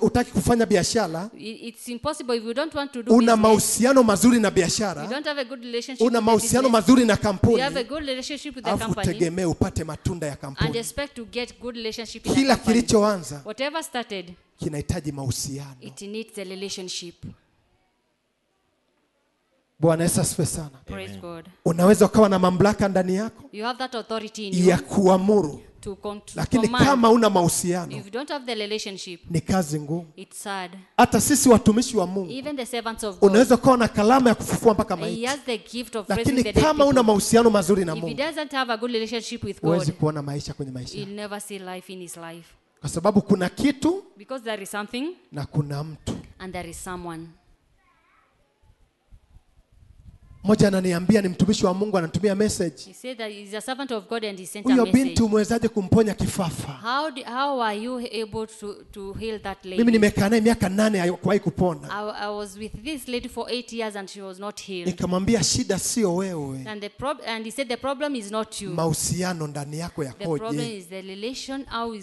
utaki kufanya biashara. It's impossible if you don't want to do Una business. mahusiano mazuri na biashara. You don't have a good relationship. Una mahusiano mazuri na kampuni. You have a good relationship with the company. Utegemee upate matunda ya kampuni. And expect to get good relationship in Kila the company. kilichoanza whatever started, kinahitaji mahusiano. It needs a relationship. Bwana Yesu asifiwe sana. Praise God. Unaweza ukawa na mamlaka ndani yako, you have that authority in you ya kuamuru, to lakini command. Kama una mahusiano, if you don't have the relationship, ni kazi ngumu. It's sad. Hata sisi watumishi wa Mungu, even the servants of God, unaweza ukawa na kalama ya kufufua mpaka maiti, he has the gift of raising lakini the dead kama una people. mahusiano mazuri na If he Mungu, doesn't have a good relationship with God, huwezi kuona maisha kwenye maisha. he'll never see life in his life. Kwa sababu kuna kitu, because there is something, na kuna mtu, and there is someone. Mmoja ananiambia ni mtumishi wa Mungu, anatumia message. He said that he's a servant of God and he sent a Huyo message. binti umewezaje kumponya kifafa? How are you able to heal that lady? Mimi nimekaa naye miaka 8 hakuwahi kupona. I was with this lady for 8 years and she was not healed. Nikamwambia shida sio wewe. And he said the problem is not you. Mahusiano ndani yako yakoje? The problem is the relation. How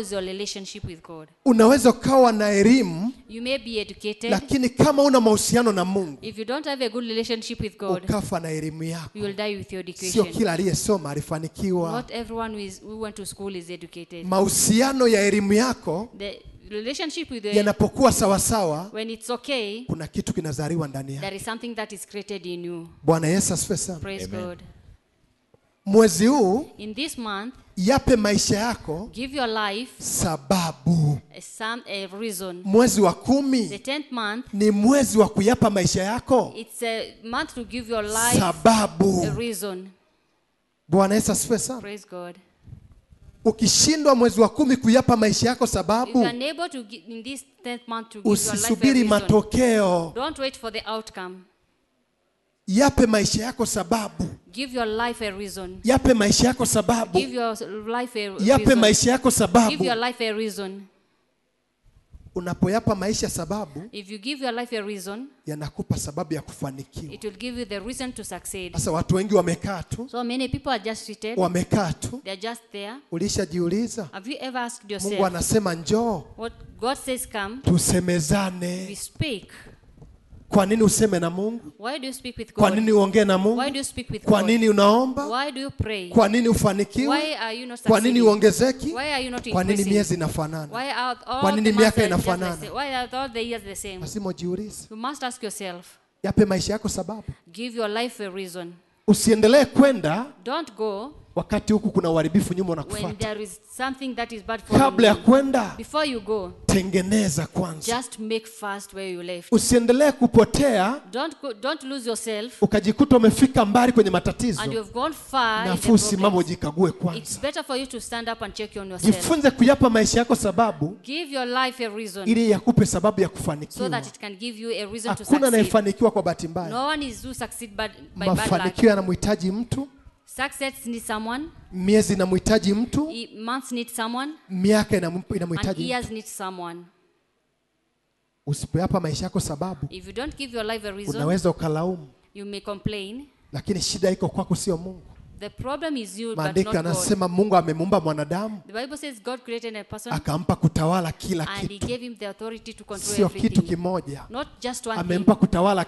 is your relationship with God? Unaweza ukawa na elimu, you may be educated, lakini kama una mahusiano na Mungu, if you don't have a good relationship with God, ukafa na elimu yako. You will die with your education. Sio kila aliyesoma alifanikiwa. Not everyone who went to school is educated. Mahusiano ya elimu yako, the relationship with the, yanapokuwa sawa sawa, when it's okay, kuna kitu kinazaliwa ndani yako. There is something that is created in you. Bwana Yesu asifiwe sana. Praise Amen. God. Mwezi huu, in this month, yape maisha yako give your life sababu. A reason. Mwezi wa 10 the 10th month, ni mwezi wa kuyapa maisha yako it's a month to give your life sababu. A reason. Bwana Yesu asifiwe sana. Praise God. Ukishindwa mwezi wa 10 kuyapa maisha yako sababu, if you are unable to give, in this 10th month to give your life a usisubiri reason, matokeo. Don't wait for the outcome. Yape maisha yako sababu. Give your life a reason. Yape maisha yako sababu. Give your life a reason. Yape maisha yako sababu. Give your life a reason. Unapoyapa maisha sababu, if you give your life a reason, yanakupa sababu ya kufanikiwa. It will give you the reason to succeed. Sasa watu wengi wamekaa tu. So many people are just seated. Wamekaa tu. They are just there. Ulishajiuliza? Have you ever asked yourself? Mungu anasema njoo. What God says come. Tusemezane. We speak. Kwa nini useme na Mungu? Why do you speak with God? Kwa nini uongee na Mungu? Why do you speak with Kwa God? nini unaomba? Why do you pray? Kwa nini ufanikiwe? Why are you not Kwa nini succeeding? uongezeki? Why are you not Kwa nini increasing? miezi inafanana? Why are all Kwa nini the months miaka just the inafanana? same? Why are all the years the same? Lazima ujiulize. You must ask yourself. Yape maisha yako sababu. Give your life a reason. Usiendelee kwenda Don't go wakati huku kuna uharibifu nyuma when unakufuata. there is something that is bad for Kabla ya you. kwenda, Before you go, tengeneza kwanza. just make fast where you left. Usiendelee kupotea Don't go, don't lose yourself ukajikuta umefika mbali kwenye matatizo. and you've gone far in the Nafuu simama problems. ujikague It's kwanza. better for you to stand up and check on yourself. Jifunze kuyapa maisha yako sababu Give your life a reason ili yakupe sababu ya so kufanikiwa. that it can give you a reason to Hakuna succeed. anayefanikiwa kwa bahati mbaya. No one is who succeed by bad luck. Mafanikio yanamhitaji mtu, Success needs someone. miezi inamhitaji mtu, Months need someone. miaka And inamhitaji mtu. years need someone. Usipoyapa maisha yako sababu, If you don't give your life a reason, unaweza ukalaumu, you may complain. lakini shida iko kwako, sio Mungu. The problem is you, but Maandiko not God. yanasema Mungu amemuumba mwanadamu The Bible says God created a person akampa kutawala kila and he kitu, gave him the authority to control sio kitu everything. kimoja. Not just one thing. Amempa kutawala,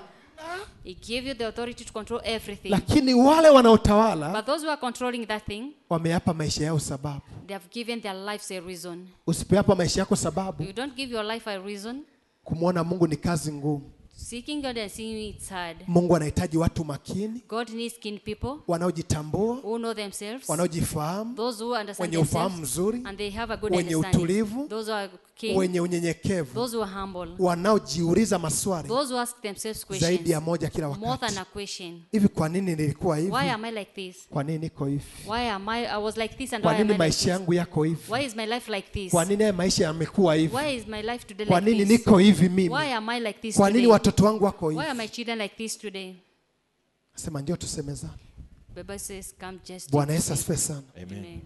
He gave you the authority to control everything. lakini wale wanaotawala But those who are controlling that thing, wameapa maisha yao sababu. they have given their lives a reason. Usipoyapa maisha yako sababu, You don't give your life a reason. kumwona Mungu ni kazi ngumu. Seeking God and seeing it's hard. Mungu anahitaji watu makini, God needs keen people wanaojitambua, who know themselves, wanaojifahamu, those who understand wenye ufahamu themselves, mzuri, and they have a good wenye understanding. utulivu, Those who are keen, wenye unyenyekevu, those who are humble, wanaojiuliza maswali those who ask themselves zaidi questions, ya moja kila more wakati. than a question. Hivi kwa nini nilikuwa hivi? Why am I like this? Kwa nini niko hivi? Why am I was like this and Kwa why am nini I like maisha this? yangu yako hivi? Why is my life like this? Kwa nini haya maisha yamekuwa hivi? Why is my life today Kwa like nini this? niko hivi mimi? Why am I like this Kwa nini today? watoto wangu wako Why hivi? are my children like this today? Sema njoo tusemezane. The Bible says, come just Bwana Yesu asifiwe sana. Amen.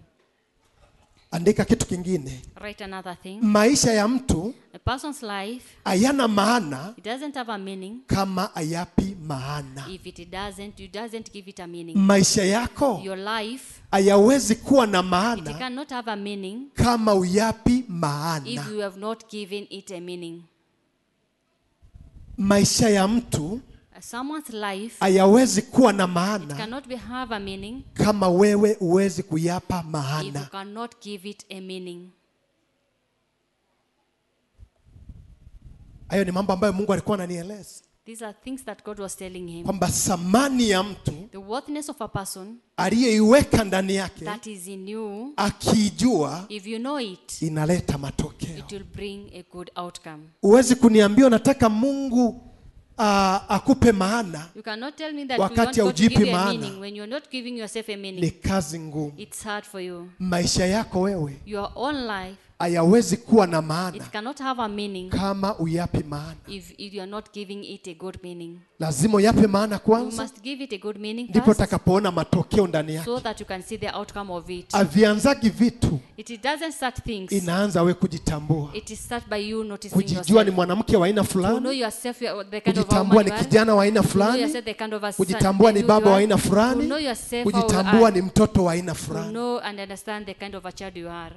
Andika kitu kingine. Write another thing. Maisha ya mtu A person's life, hayana maana it doesn't have a meaning kama hayapi maana. if it doesn't, you doesn't give it a meaning. Maisha yako Your life, hayawezi kuwa na it maana cannot have a meaning kama uyapi maana. if you have not given it a meaning. Maisha ya mtu Someone's life, hayawezi kuwa na it maana cannot have a meaning kama wewe huwezi kuyapa if you maana. cannot give it a meaning. Hayo ni mambo ambayo Mungu alikuwa ananieleza These are things that God was telling him. kwamba thamani ya mtu The worthiness of a person aliyeiweka ndani yake that is in you, akiijua if you know it, inaleta matokeo. it will bring a good outcome. Huwezi kuniambia unataka Mungu akupe maana, You cannot tell me that you wakati want God to haujipi give you a maana. meaning when you're not giving yourself a ni meaning. kazi ngumu. It's hard for you. Maisha yako wewe Your own life, hayawezi kuwa na maana it cannot have a meaning kama uyapi maana. if you are not giving it a good meaning. Lazima uyape maana You kwanza, must give it a good meaning ndipo first utakapoona matokeo ndani yake. so that you can see the outcome of it. Havianzagi vitu, It doesn't start things. inaanza we kujitambua, It is start by you noticing kujijua ni yourself. mwanamke wa aina To know fulani, yourself, you are the kind of a kujitambua woman ni you are. kijana wa aina To know fulani, yourself the kind of a son kujitambua ni you baba wa are. aina To fulani, know yourself how you kujitambua are. ni mtoto wa aina To fulani. know and understand the kind of a child you are.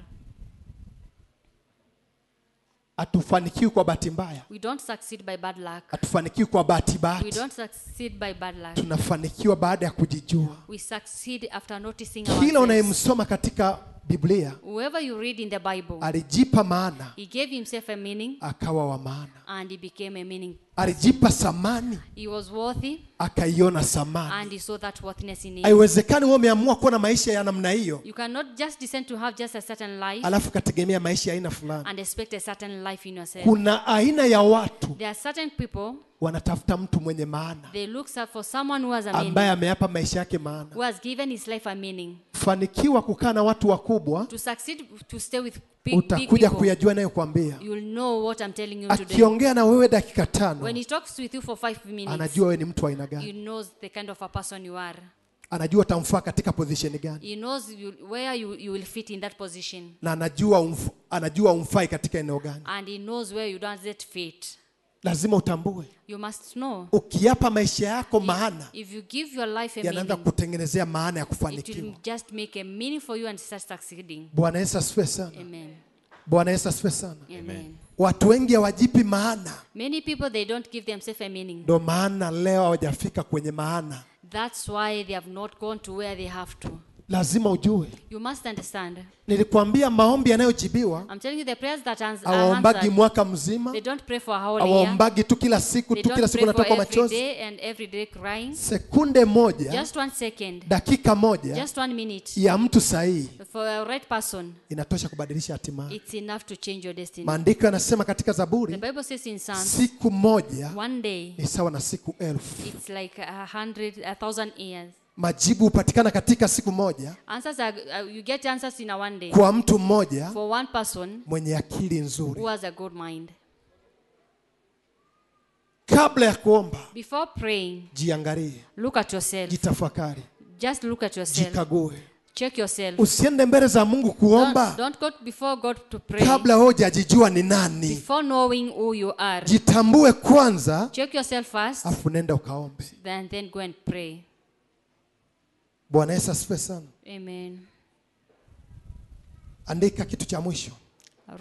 Hatufanikiwi kwa bahati mbaya, We don't succeed by bad luck. hatufanikiwi kwa bahati We bahati, don't succeed by bad luck. tunafanikiwa baada ya kujijua. We succeed after noticing Kila ourselves. unayemsoma katika Biblia Whoever you read in the Bible, alijipa maana, he gave himself a meaning akawa wa maana. and he became a meaning. Alijipa samani, He was worthy akaiona samani. and he saw that worthiness in him. Haiwezekani wewe umeamua kuwa na maisha ya namna hiyo You cannot just decide to have just a certain life alafu kategemea maisha ya aina fulani. and expect a certain life in yourself. Kuna aina ya watu There are certain people, wanatafuta mtu mwenye maana they look for someone who has a meaning, ambaye ameapa maisha yake maana. who has given his life a meaning. Fanikiwa kukaa na watu wakubwa, To succeed, to stay with big utakuja people, kuyajua nayokuambia. you'll know what I'm telling you today. Akiongea na wewe dakika 5, When he talks with you for 5 minutes, anajua wewe ni mtu wa aina he gani, knows the kind of a person you are. anajua utamfaa katika position gani, He knows where you will fit in that position. na anajua umfai katika eneo gani. And he knows where you don't fit. Lazima utambue. You must know. Ukiapa maisha yako maana, If you give your life a yanaanza meaning, kutengenezea maana ya it will kufanikiwa. just make a meaning for you and start succeeding. Bwana Yesu asifiwe sana. Amen. Bwana Yesu asifiwe sana. Amen. Watu wengi hawajipi maana. Many people, they don't give themselves a meaning. Ndio maana leo hawajafika kwenye maana. That's why they have not gone to where they have to. Lazima ujue. You must understand. Nilikwambia maombi yanayojibiwa. I'm telling you the prayers that are hawaombagi answered. Mwaka mzima. They don't pray for a whole year. Hawaombagi tu kila siku, They tu kila don't siku pray for natoka every machozi. day and every day crying. Sekunde moja. Just 1 second. Dakika moja. Just 1 minute. Ya mtu sahihi. For a right person. Inatosha kubadilisha hatima. It's enough to change your destiny. Maandiko yanasema katika Zaburi. The Bible says in Psalms. Siku moja. One day. Ni sawa na siku 1000. It's like 1,000 years. Majibu hupatikana katika siku moja. Answers are, you get answers in a one day. Kwa mtu mmoja. For one person. Mwenye akili nzuri. Who has a good mind. Kabla ya kuomba. Before praying. Jiangalie. Look at yourself. Jitafakari. Just look at yourself. Jikague. Check yourself. Usiende mbele za Mungu kuomba. Don't go before God to pray. Kabla hujajijua ni nani. Before knowing who you are. Jitambue kwanza. Check yourself first. Afu nenda ukaombe. Then go and pray. Bwana Yesu asifiwe sana. Amen. Andika kitu cha mwisho.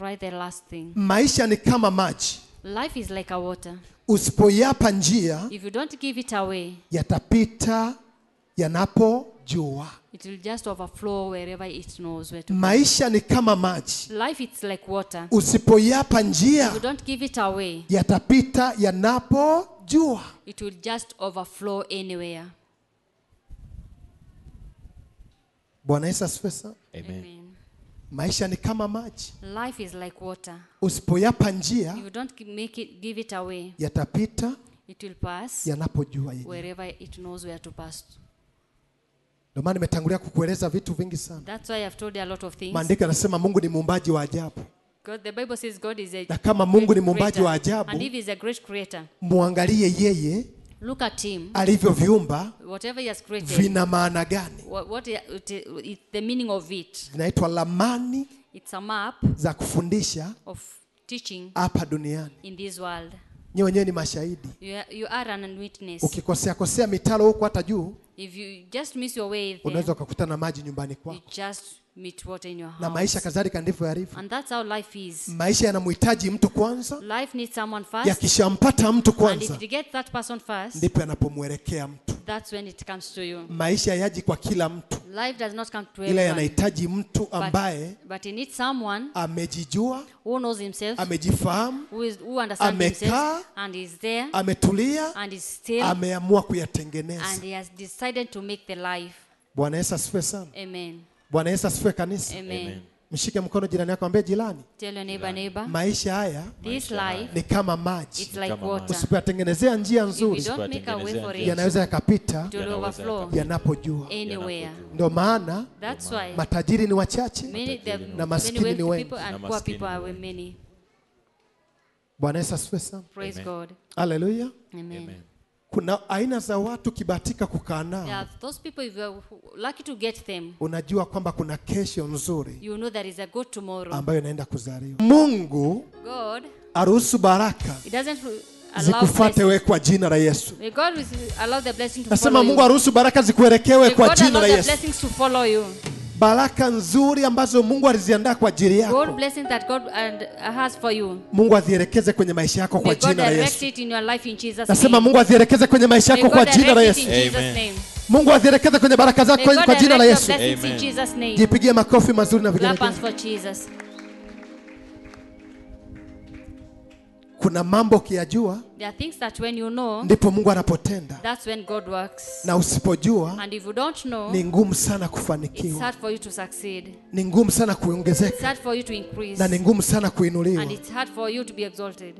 Write the last thing. Maisha ni kama maji. Life is like a water. Usipoyapa njia, if you don't give it away, yatapita yanapojua. It will just overflow wherever it knows where to. Maisha ni kama maji. Life is like water. Usipoyapa njia, if you don't give it away, yatapita yanapojua. It will just overflow anywhere. Bwana Yesu asifiwe sana. Amen. Maisha ni kama maji. Life is like water. Usipoyapa njia, if you don't make it, give it away, yatapita, it will pass yanapojua yenyewe. Wherever it knows where to pass. Ndio maana nimetangulia kukueleza vitu vingi sana. That's why I've told you a lot of things. Maandiko yanasema Mungu ni muumbaji wa ajabu. God, the Bible says God is a Na kama Mungu ni muumbaji wa ajabu, and if he is a great creator, muangalie yeye. Look at him. Alivyoviumba, whatever he has created, vina maana gani? What is the meaning of it? Vinaitwa lamani. It's a map za kufundisha of teaching hapa duniani. In this world. Nyewe wenyewe ni mashahidi. You are an witness. Ukikosea kosea mitaro huko hata juu, if you just miss your way there, unaweza ukakutana maji nyumbani kwako. You just meet water in your house. Na maisha kadhalika ndivyo yalivyo. And that's how life is. Maisha yanamhitaji mtu kwanza. Life needs someone first. Yakishampata mtu kwanza, and if you get that person first, ndipo yanapomwelekea mtu. That's when it comes to you. Maisha yaji kwa kila mtu. Life does not come to Ila everyone. yanahitaji mtu ambaye but it needs someone amejijua, who knows himself, amejifahamu, who understands himself, and is there, ametulia, and is still, ameamua kuyatengeneza. And he has decided to make the life. Bwana Yesu asifiwe sana. Amen. Bwana Yesu asifiwe kanisa. Amen. Amen. Mshike mkono jirani yako, ambie jirani, Tell your neighbor, neighbor, maisha haya, this life, ni kama maji. It's like water. Usipoyatengenezea njia nzuri, if you don't make a way for it, yanaweza yakapita, it will overflow yanapojua. Anywhere. Ndio maana that's why matajiri ni wachache na maskini ni wengi. And poor people are many. Bwana Yesu asifiwe sana. Praise God. Hallelujah. Amen. Amen. Kuna aina za watu kibahatika kukaa nao. Yeah, those people, if you are lucky to get them, unajua kwamba kuna kesho nzuri, you know there is a good tomorrow ambayo inaenda kuzaliwa. Mungu God aruhusu baraka it doesn't allow zikufuate wewe kwa jina la Yesu. May God allow the blessing to Nasema follow Mungu you. aruhusu baraka zikuelekewe kwa God jina la allow the Yesu. blessings to follow you. Baraka nzuri ambazo Mungu aliziandaa kwa ajili yako. God blessing that God and has for you. Mungu azielekeze kwenye maisha yako kwa May God jina la direct Yesu. it in your life in Jesus' Nasema name. Mungu azielekeze kwenye maisha May yako kwa God jina la direct it Yesu. in Jesus' Amen. name. Mungu azielekeze kwenye baraka May zako God kwa jina la direct Yesu. your blessings in Amen. Jesus' name. Jipigie makofi mazuri na Clap vigelegele. hands for Jesus. Kuna mambo ukiyajua, there are things that when you know, ndipo Mungu anapotenda. That's when God works. Na usipojua, and if you don't know, ni ngumu sana kufanikiwa. It's hard for you to succeed. Ni ngumu sana kuongezeka. It's hard for you to increase. Na ni ngumu sana kuinuliwa. And it's hard for you to be exalted.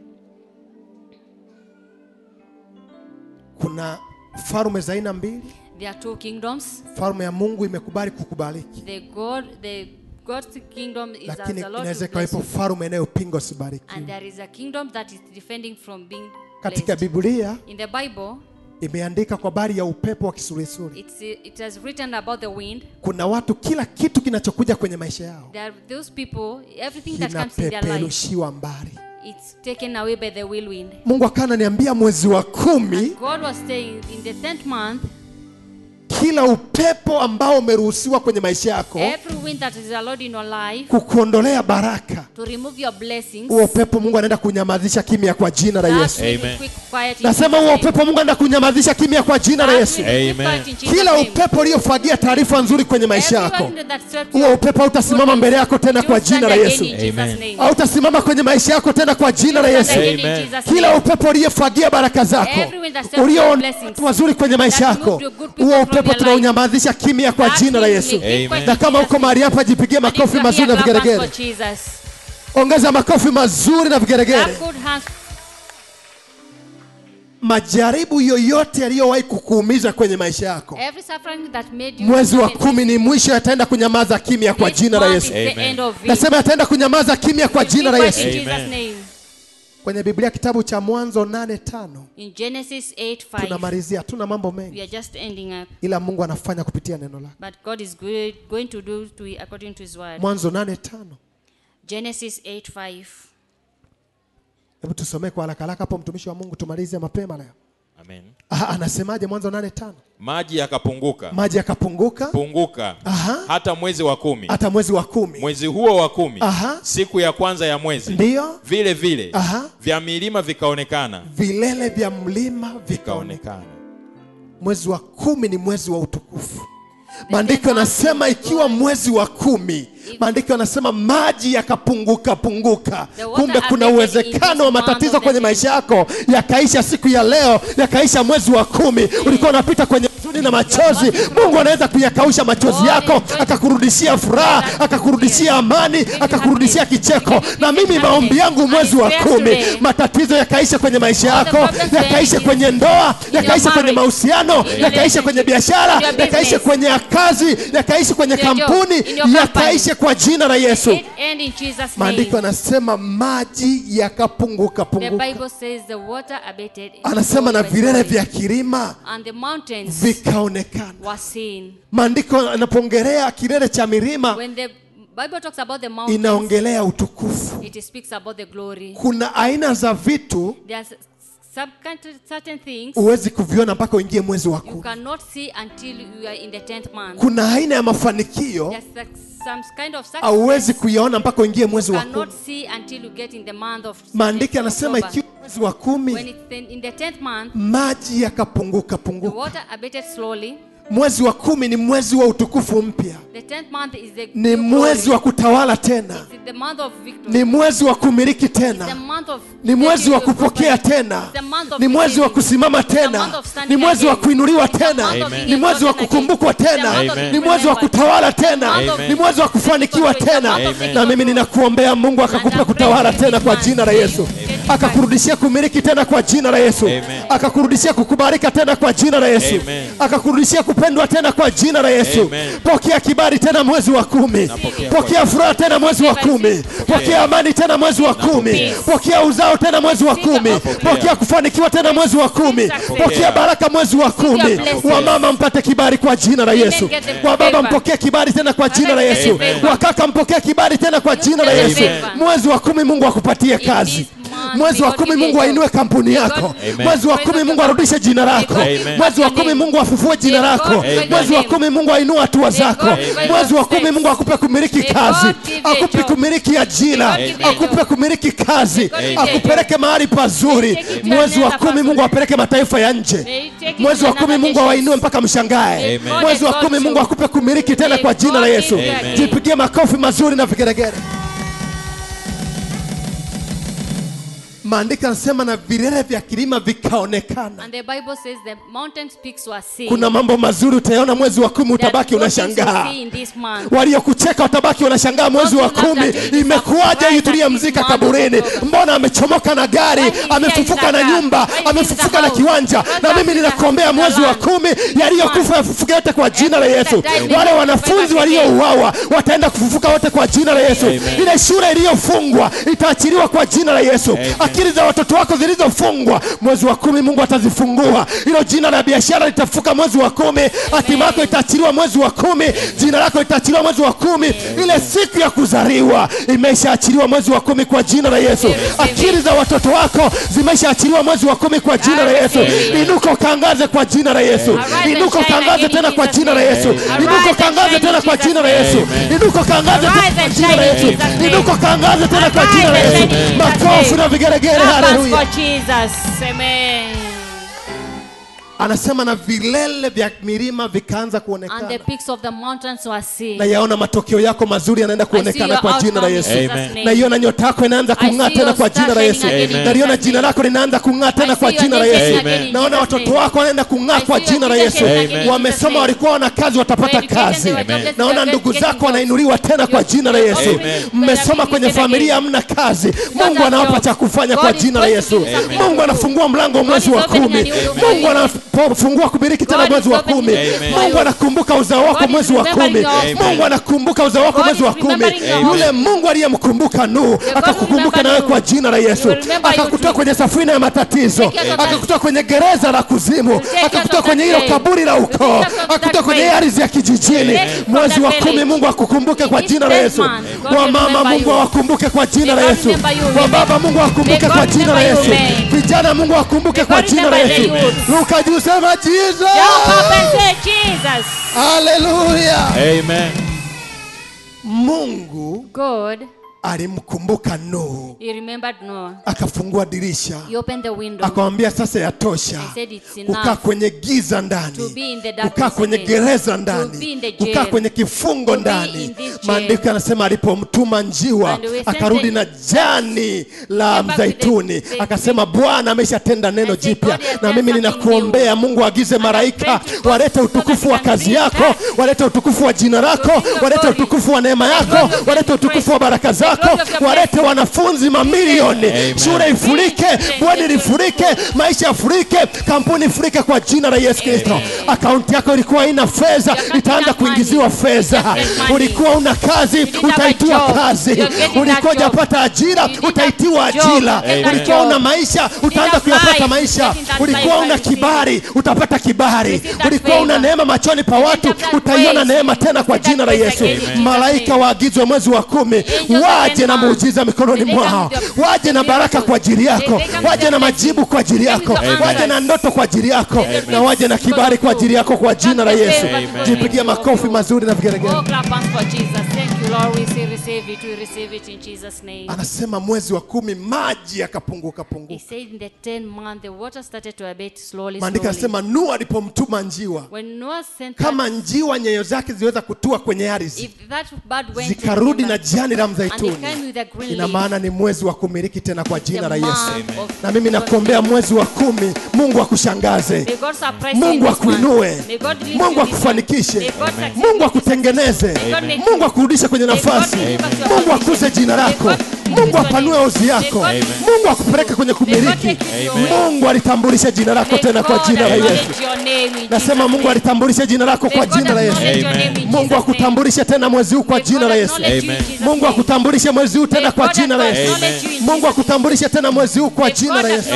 Kuna falme za aina mbili. There are two kingdoms. Falme ya Mungu imekubali kukubariki. God's kingdom is Lakini as a lot inaweza to bless ikawepo you. falme inayopinga usibarikiwe. And there is a kingdom that is defending from being Katika blessed. Biblia In the Bible, imeandika kwa habari ya upepo wa kisulisuli. It has written about the wind. Kuna watu kila kitu kinachokuja kwenye maisha yao There are those people, everything that comes in their life, kinapeperushiwa mbali. It's taken away by the whirlwind. Mungu akananiambia mwezi wa 10, And God was saying in the 10th month, Kila upepo ambao umeruhusiwa kwenye maisha yako, every wind that is allowed in your life, kukuondolea baraka, to remove your blessings, huo upepo Mungu anaenda kunyamazisha kimya kwa jina la Yesu. Amen. Nasema huo upepo Mungu anaenda kunyamazisha kimya kwa jina la Yesu. Amen. Kila upepo uliofagia taarifa nzuri kwenye maisha yako, huo upepo hautasimama mbele yako tena kwa jina la Yesu. Amen. Hautasimama kwenye maisha yako tena kwa jina la Yesu. Amen. Kila upepo uliofagia baraka zako, ulio wazuri kwenye maisha yako, huo upepo tunaunyamazisha kimya kwa jina la Yesu. Amen. Na kama uko mahali hapa, jipigie makofi mazuri na vigeregere. Ongeza makofi mazuri na vigeregere. Majaribu yoyote yaliyowahi kukuumiza kwenye maisha yako, mwezi wa 10 ni mwisho, yataenda kunyamaza kimya kwa jina la Yesu. Nasema yataenda kunyamaza kimya kwa jina la Yesu. Amen. Kwenye Biblia kitabu cha Mwanzo 8:5, in Genesis 8:5, tunamalizia, tuna mambo mengi, we are just ending up, ila Mungu anafanya kupitia neno lake. But God is going to do to according to his word. Mwanzo 8:5, Genesis 8:5. Hebu tusomee kwa haraka haraka hapo, mtumishi wa Mungu, tumalize mapema leo. Amen. Anasemaje Mwanzo 8:5? Maji yakapunguka. Maji yakapunguka. Punguka. Hata mwezi wa 10. Hata mwezi wa 10. Mwezi huo wa 10. Siku ya kwanza ya mwezi. Ndio. Vile vile. Vya milima vikaonekana. Vilele vya mlima vikaonekana. Mwezi wa 10 ni mwezi wa utukufu. Maandiko yanasema ikiwa mwezi wa 10, maandiko yanasema maji yakapunguka punguka. Kumbe kuna uwezekano wa matatizo kwenye maisha yako yakaisha siku ya leo, yakaisha mwezi wa 10. Ulikuwa unapita kwenye huzuni na machozi, Mungu anaweza kuyakausha machozi yako, akakurudishia furaha, akakurudishia amani, akakurudishia kicheko. Na mimi maombi yangu mwezi wa 10, matatizo yakaisha kwenye maisha yako, yakaisha kwenye ndoa, yakaisha kwenye mahusiano, yakaisha kwenye biashara, yakaisha kwenye kazi, yakaisha kwenye kampuni, yakaisha kwa jina la Yesu. Maandiko yanasema maji yakapunguka punguka. Anasema na vilele vya kilima vikaonekana. Maandiko yanapoongelea kilele cha milima, inaongelea utukufu. Kuna aina za vitu huwezi kuviona mpaka uingie mwezi wa 10. Kuna aina ya mafanikio hauwezi kuiona mpaka uingie mwezi wa 10. Maandiko yanasema ikiwa mwezi wa 10, maji yakapunguka punguka. Mwezi wa 10 ni mwezi wa utukufu mpya. Ni mwezi wa kutawala tena. Ni mwezi wa kumiliki tena. Ni mwezi wa kupokea tena. Ni mwezi wa kusimama tena. Ni mwezi wa kuinuliwa tena. Ni mwezi wa kukumbukwa tena. Ni mwezi wa kutawala tena. Ni mwezi wa kufanikiwa tena. Na mimi ninakuombea Mungu akakupe kutawala tena kwa jina la Yesu. Akakurudishia kumiliki tena kwa jina la Yesu. Akakurudishia kukubarika tena kwa jina la Yesu. Akakurudishia kupendwa tena kwa jina la Yesu. Pokea kibali tena mwezi wa 10. Pokea furaha tena mwezi wa 10. Pokea amani tena mwezi wa 10. Pokea uzao tena mwezi wa 10. Pokea kufanikiwa tena mwezi wa 10. Pokea baraka mwezi wa 10. Wamama mpate kibali kwa jina la Yesu. Wababa mpokee kibali tena kwa jina la Yesu. Wakaka mpokee kibali tena kwa jina la Yesu. Mwezi wa 10 Mungu akupatie kazi. Mwezi wa 10 Mungu ainue kampuni yako. Mwezi wa 10 Mungu arudishe jina lako. Mwezi wa 10 Mungu afufue jina lako. Mwezi wa 10 Mungu ainue hatua zako. Mwezi wa 10 Mungu akupe kumiliki kazi, akupe kumiliki ajira, akupe kumiliki kazi, akupeleke mahali pazuri. Mwezi wa 10 Mungu apeleke mataifa ya nje. Mwezi wa 10 Mungu awainue mpaka mshangae. Mwezi wa 10 Mungu akupe kumiliki tena kwa jina la Yesu. Jipigie makofi mazuri na vigeregere. Maandiko yanasema na vilele vya kilima vikaonekana. And the Bible says the mountain peaks were seen. Kuna mambo mazuri utayaona mwezi wa 10, utabaki unashangaa. Waliokucheka watabaki wanashangaa mwezi wa 10, imekuwaje huyu tuliyemzika kaburini? Mbona amechomoka na gari, amefufuka na nyumba, amefufuka na kiwanja? Na mimi ninakuombea mwezi wa 10, yaliyokufa yafufuke yote kwa jina la Yesu. Wale wanafunzi waliouawa wataenda kufufuka wote kwa jina la Yesu. Ile shule iliyofungwa itaachiliwa kwa jina la Yesu. Akili za watoto wako zilizofungwa, mwezi wa 10 Mungu atazifungua. Hilo jina la biashara litafuka mwezi wa 10. Hatima yako itaachiliwa mwezi wa 10. Jina lako litaachiliwa mwezi wa 10. Ile siku ya kuzaliwa imeshaachiliwa mwezi wa 10 kwa jina la Yesu. Akili za watoto wako zimeshaachiliwa mwezi wa 10 kwa jina la Yesu. Inuka ukaangaze kwa jina la Yesu. Inuka ukaangaze tena kwa jina la Yesu. Inuka ukaangaze tena kwa jina la Yesu. Inuka ukaangaze tena kwa jina la Yesu. Inuka ukaangaze tena kwa jina la Yesu. Makofi na vigelegele, haleluya. Amen. Anasema na vilele vya milima vikaanza kuonekana. And the peaks of the mountains were seen. Na yaona matokeo yako mazuri yanaenda kuonekana kwa jina la Yesu. Na iona nyota yako inaanza kung'aa tena kwa jina la Yesu. Na iona jina lako linaanza kung'aa tena kwa jina la Yesu. Naona watoto wako wanaenda kung'aa kwa jina la Yesu. Wamesoma, walikuwa na kazi, watapata kazi. Naona ndugu zako wanainuliwa tena kwa jina la Yesu. Mmesoma kwenye familia hamna kazi, Mungu anawapa cha kufanya kwa jina la Yesu. Mungu anafungua mlango mwezi wa 10. Mungu anafungua kumiliki tena mwezi wa 10. Mungu anakumbuka uzao wako mwezi wa 10. Mungu anakumbuka uzao wako mwezi wa 10. Yule Mungu aliyemkumbuka Nuhu akakukumbuka nawe kwa jina la Yesu. Akakutoa kwenye safina ya matatizo, akakutoa kwenye gereza la kuzimu, akakutoa kwenye hilo kaburi la ukoo, akakutoa kwenye ardhi ya kijijini. Mwezi wa 10 Mungu akukumbuke kwa jina la Yesu. Wa mama Mungu awakumbuke kwa jina la Yesu. Wa baba Mungu awakumbuke kwa jina la Yesu. Vijana Mungu awakumbuke kwa jina la Yesu. Luka juu sema Jesus. Jesus. Hallelujah. Amen. Mungu God alimkumbuka Nuhu. He remembered Noah. Akafungua dirisha. He opened the window. Akamwambia sasa yatosha. He said it's enough. Kukaa kwenye giza ndani. To be in the darkness. Kukaa kwenye gereza ndani. Kukaa kwenye kifungo ndani. Maandiko yanasema alipomtuma njiwa akarudi na jani la mzaituni. Akasema Bwana ameshatenda neno jipya. Na mimi ninakuombea Mungu agize malaika walete utukufu wa kazi yako, walete utukufu wa jina lako, walete utukufu wa neema yako, walete utukufu wa baraka zako, walete wanafunzi mamilioni. Shule ifurike, bweni lifurike, maisha yafurike, kampuni ifurike kwa jina la Yesu Kristo. Akaunti yako ilikuwa haina fedha, itaanza kuingiziwa fedha. Ulikuwa una kazi, utaitiwa kazi. Ulikuwa hujapata ajira, utaitiwa ajira. Ulikuwa una maisha, utaanza kuyapata maisha. Ulikuwa una kibali, utapata kibali. Ulikuwa una neema machoni pa watu, utaiona neema tena kwa jina la Yesu. Malaika waagizwe mwezi wa 10 waje na muujiza mikononi mwao, waje na baraka kwa ajili yako, waje na majibu kwa ajili yako, waje na ndoto kwa ajili yako, na waje na kibali kwa ajili yako kwa jina la Yesu. Jipigie makofi mazuri na vigelegele. Anasema mwezi wa 10 maji yakapunguka punguka. He said in the 10th month the water started to abate slowly. Maandiko yanasema Nuhu alipomtuma njiwa, kama njiwa nyayo zake ziliweza kutua kwenye ardhi, zikarudi na jani la mzaituni, ina maana ni mwezi wa kumiliki tena kwa jina la Yesu. Na mimi nakuombea mwezi wa 10 Mungu akushangaze, Mungu akuinue, Mungu akufanikishe, Mungu akutengeneze, Mungu akurudishe kwenye nafasi, Mungu akuze jina lako, Mungu apanue ozi yako, Mungu akupeleke kwenye kumiliki. Mungu alitambulisha jina lako tena kwa jina la Yesu. Nasema Mungu alitambulisha jina lako kwa jina la Yesu. Mungu akutambulishe tena mwezi huu kwa jina la Yesu. Mungu akutambulishe mwezi huu tena kwa jina la Yesu. Mungu akutambulishe tena mwezi huu kwa jina la Yesu.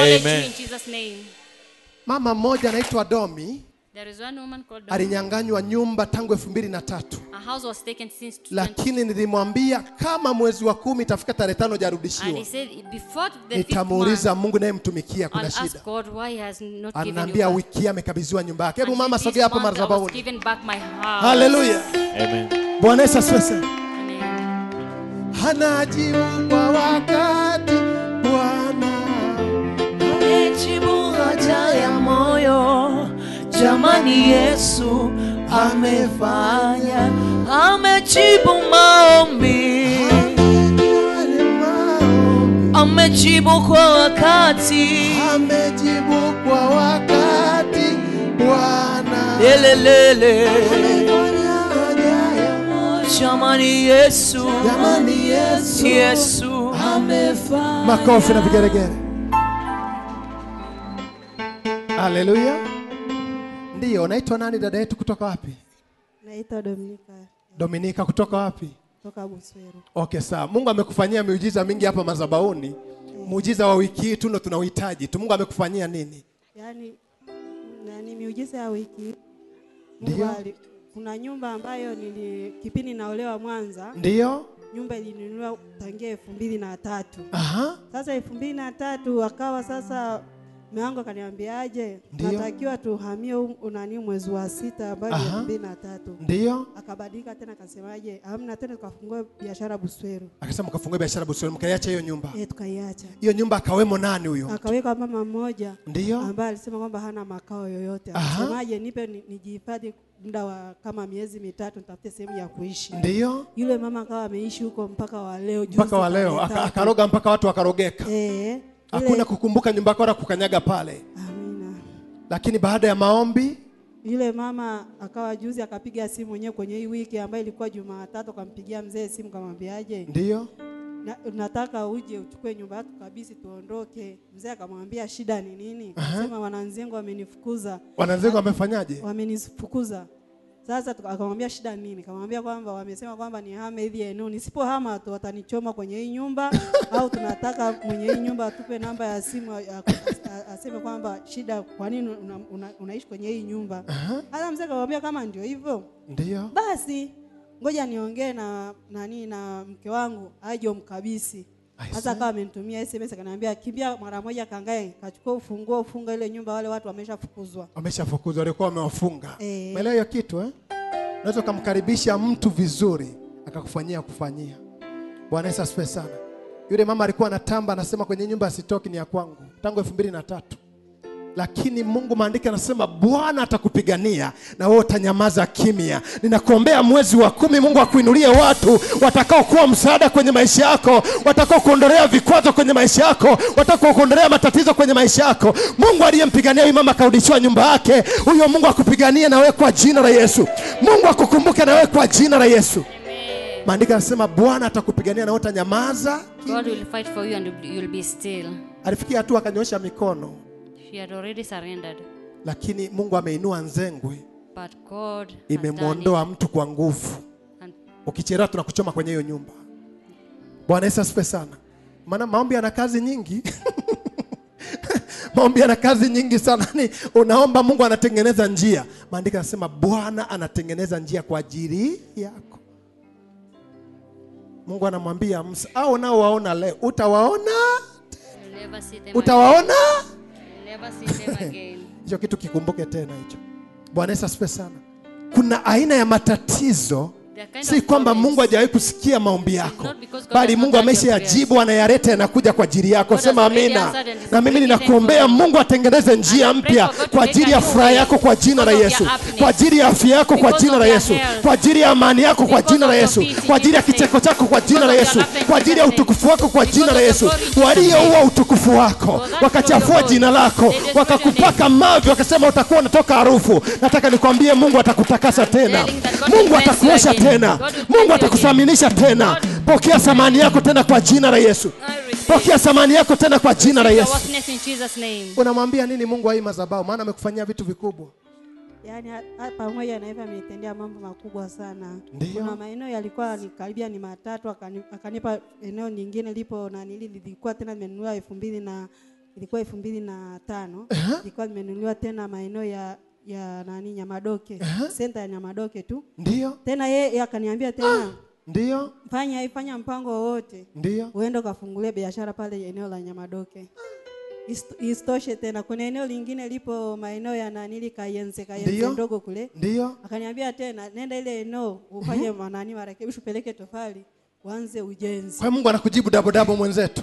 Mama mmoja anaitwa Domi. There is one woman called Domi. Alinyang'anywa nyumba tangu 2003. A house was taken since 20. Lakini nilimwambia kama mwezi wa 10 itafika tarehe 5 hajarudishiwa, And he said before the nitamuuliza Mungu naye mtumikia kuna I'll shida. ask God why he has not given you Ananiambia back. wiki amekabidhiwa nyumba yake. Hebu And mama this sogea hapo month I was madhabahuni. given back my house. Hallelujah. Amen. Bwana Yesu asifiwe. Amen. Hanajibu kwa wakati Bwana. Amejibu haja ya moyo. Jamani Yesu amefanya, amejibu maombi, amejibu kwa wakati, amejibu kwa wakati Bwana. Lelelele. Jamani Yesu, jamani Yesu, Yesu amefanya. Makofi na vigelegele. Haleluya. Ndiyo, unaitwa nani dada yetu kutoka wapi? Naitwa Dominika. Dominika kutoka wapi? Kutoka Buswero. Okay, sawa. Mungu amekufanyia miujiza mingi hapa madhabahuni. Muujiza wa wiki hii tu ndo tunauhitaji. Tu Mungu amekufanyia nini? Yaani nani miujiza ya wiki? Ndio. Kuna nyumba ambayo kipindi naolewa Mwanza. Ndio. Nyumba ilinunuliwa tangia 2003. Aha. Sasa 2003 akawa sasa mume wangu akaniambiaje, natakiwa tuhamie unani mwezi wa 6 ambayo 2003. Ndio. Akabadilika tena akasemaje, hamna tena, tukafungua biashara Buswero. Akasema mkafungua biashara Buswero, mkaiacha hiyo nyumba. Tukaiacha. Hiyo nyumba akawemo nani huyo? Akaweka mama mmoja. Ndio. Ambaye alisema kwamba hana makao yoyote. Akasemaje, nipe nijihifadhi muda wa kama miezi 3 nitafute sehemu ya kuishi. Ndio. Yule mama akawa ameishi huko mpaka wa leo. Mpaka wa leo akaroga mpaka watu wakarogeka. Hakuna kukumbuka nyumba yako wala kukanyaga pale. Amina. Lakini baada ya maombi yule mama akawa juzi akapiga simu mwenyewe kwenye hii wiki ambayo ilikuwa Jumatatu, akampigia mzee simu kamwambiaje? Ndio. Nataka uje uchukue nyumba yetu kabisa tuondoke. Mzee akamwambia shida ni nini? Akasema wananzengo wamenifukuza. Wananzengo wamefanyaje? Wamenifukuza. Sasa akamwambia shida nini? Akamwambia kwamba wamesema kwamba nihame hivi eneo, nisipohama tu watanichoma kwenye hii nyumba au tunataka mwenye hii nyumba atupe namba ya simu aseme kwamba shida kwa nini unaishi kwenye hii nyumba. Hata mzee akamwambia kama ndio hivyo, ndio basi ngoja niongee na nani na mke wangu aje umkabisi. Sasa akawa amenitumia SMS akaniambia kimbia mara moja kangae kachukua ufunguo ufunga ile nyumba, wale watu wameshafukuzwa. Wameshafukuzwa, walikuwa wamewafunga. Umeelewa hiyo kitu Unaweza kumkaribisha mtu vizuri akakufanyia kufanyia. Bwana Yesu asifiwe sana. Yule mama alikuwa anatamba anasema kwenye nyumba sitoki, ni ya kwangu tangu 2003. Lakini Mungu maandiko anasema Bwana atakupigania na wewe utanyamaza kimya. Ninakuombea mwezi wa 10 Mungu akuinulie watu watakao kuwa msaada kwenye maisha yako, watakao kuondolea vikwazo kwenye maisha yako, watakao kuondolea matatizo kwenye maisha yako. Mungu aliyempigania huyu mama akarudishiwa nyumba yake, huyo Mungu akupiganie na wewe kwa jina la Yesu. Mungu akukumbuke na wewe kwa jina la Yesu. Maandiko yanasema Bwana atakupigania na wewe utanyamaza. God will fight for you and you'll be still. Alifikia hatua akanyosha mikono. She had already surrendered. Lakini Mungu ameinua nzengwe. But God imemuondoa mtu kwa nguvu. Ukichelewa tunakuchoma kwenye hiyo nyumba. Bwana Yesu asifiwe sana. Maana maombi yana kazi nyingi. Maombi yana kazi nyingi sana. Ni unaomba Mungu anatengeneza njia. Maandiko yanasema Bwana anatengeneza njia kwa ajili yako. Mungu anamwambia Musa, au nao waona leo, utawaona? Utawaona? Never see them again. Hicho kitu kikumbuke tena hicho. Bwana Yesu asifiwe sana. Kuna aina ya matatizo, si kwamba Mungu hajawahi kusikia maombi yako, bali Mungu ameshayajibu, anayaleta yanakuja kwa ajili yako. Sema amina. Na mimi ninakuombea Mungu atengeneze njia mpya kwa ajili ya furaha yako kwa jina la Yesu, kwa ajili ya afya yako kwa jina la Yesu, kwa ajili ya amani yako kwa jina la Yesu, kwa ajili ya kicheko chako kwa jina la Yesu, kwa ajili ya utukufu wako kwa jina la Yesu. Walioua utukufu wako, wakachafua jina lako, wakakupaka mavi, wakasema utakuwa unatoka harufu, nataka nikwambie Mungu atakutakasa tena. Mungu atakuosha tena. Mungu atakuthaminisha tena. Pokea thamani yako tena kwa jina la Yesu. Pokea thamani yako tena kwa jina la Yesu. Unamwambia nini Mungu wa hii madhabahu? Maana amekufanyia vitu vikubwa. Yaani pamoja na hivyo amenitendea mambo makubwa sana. Kuna maeneo yalikuwa ni karibia ni matatu, akanipa eneo nyingine lipo na nilikuwa tena nimenunua 2000 na ilikuwa 2005. Ilikuwa nimenunuliwa tena maeneo ya nani Nyamadoke, center ya Nyamadoke tu. Ndio. Tena yeye akaniambia tena ndio, fanya mpango wote. Ndio. Uende ukafungulie biashara pale eneo la Nyamadoke. Isitoshe tena kuna eneo lingine lipo maeneo ya nanili Kayenze ndogo kule. Ndio. Akaniambia tena nenda ile eneo ufanye manani marekebisho, upeleke tofali uanze ujenzi. Kwa Mungu anakujibu dabo dabo mwenzetu.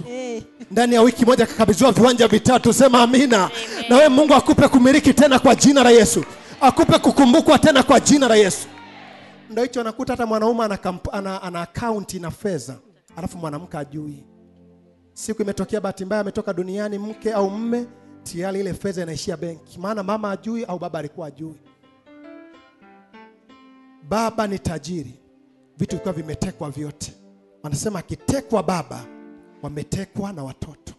Ndani ya wiki moja kakabidhiwa viwanja vitatu. Sema amina. Amen. Na wewe Mungu akupe kumiliki tena kwa jina la Yesu. Akupe kukumbukwa tena kwa jina la Yesu. Ndio hicho anakuta hata mwanaume ana account na fedha, alafu mwanamke ajui. Siku imetokea bahati mbaya ametoka duniani mke au mume, tayari ile fedha inaishia benki. Maana mama ajui au baba alikuwa ajui. Baba ni tajiri, vitu vilikuwa vimetekwa vyote. Wanasema akitekwa baba, wametekwa na watoto.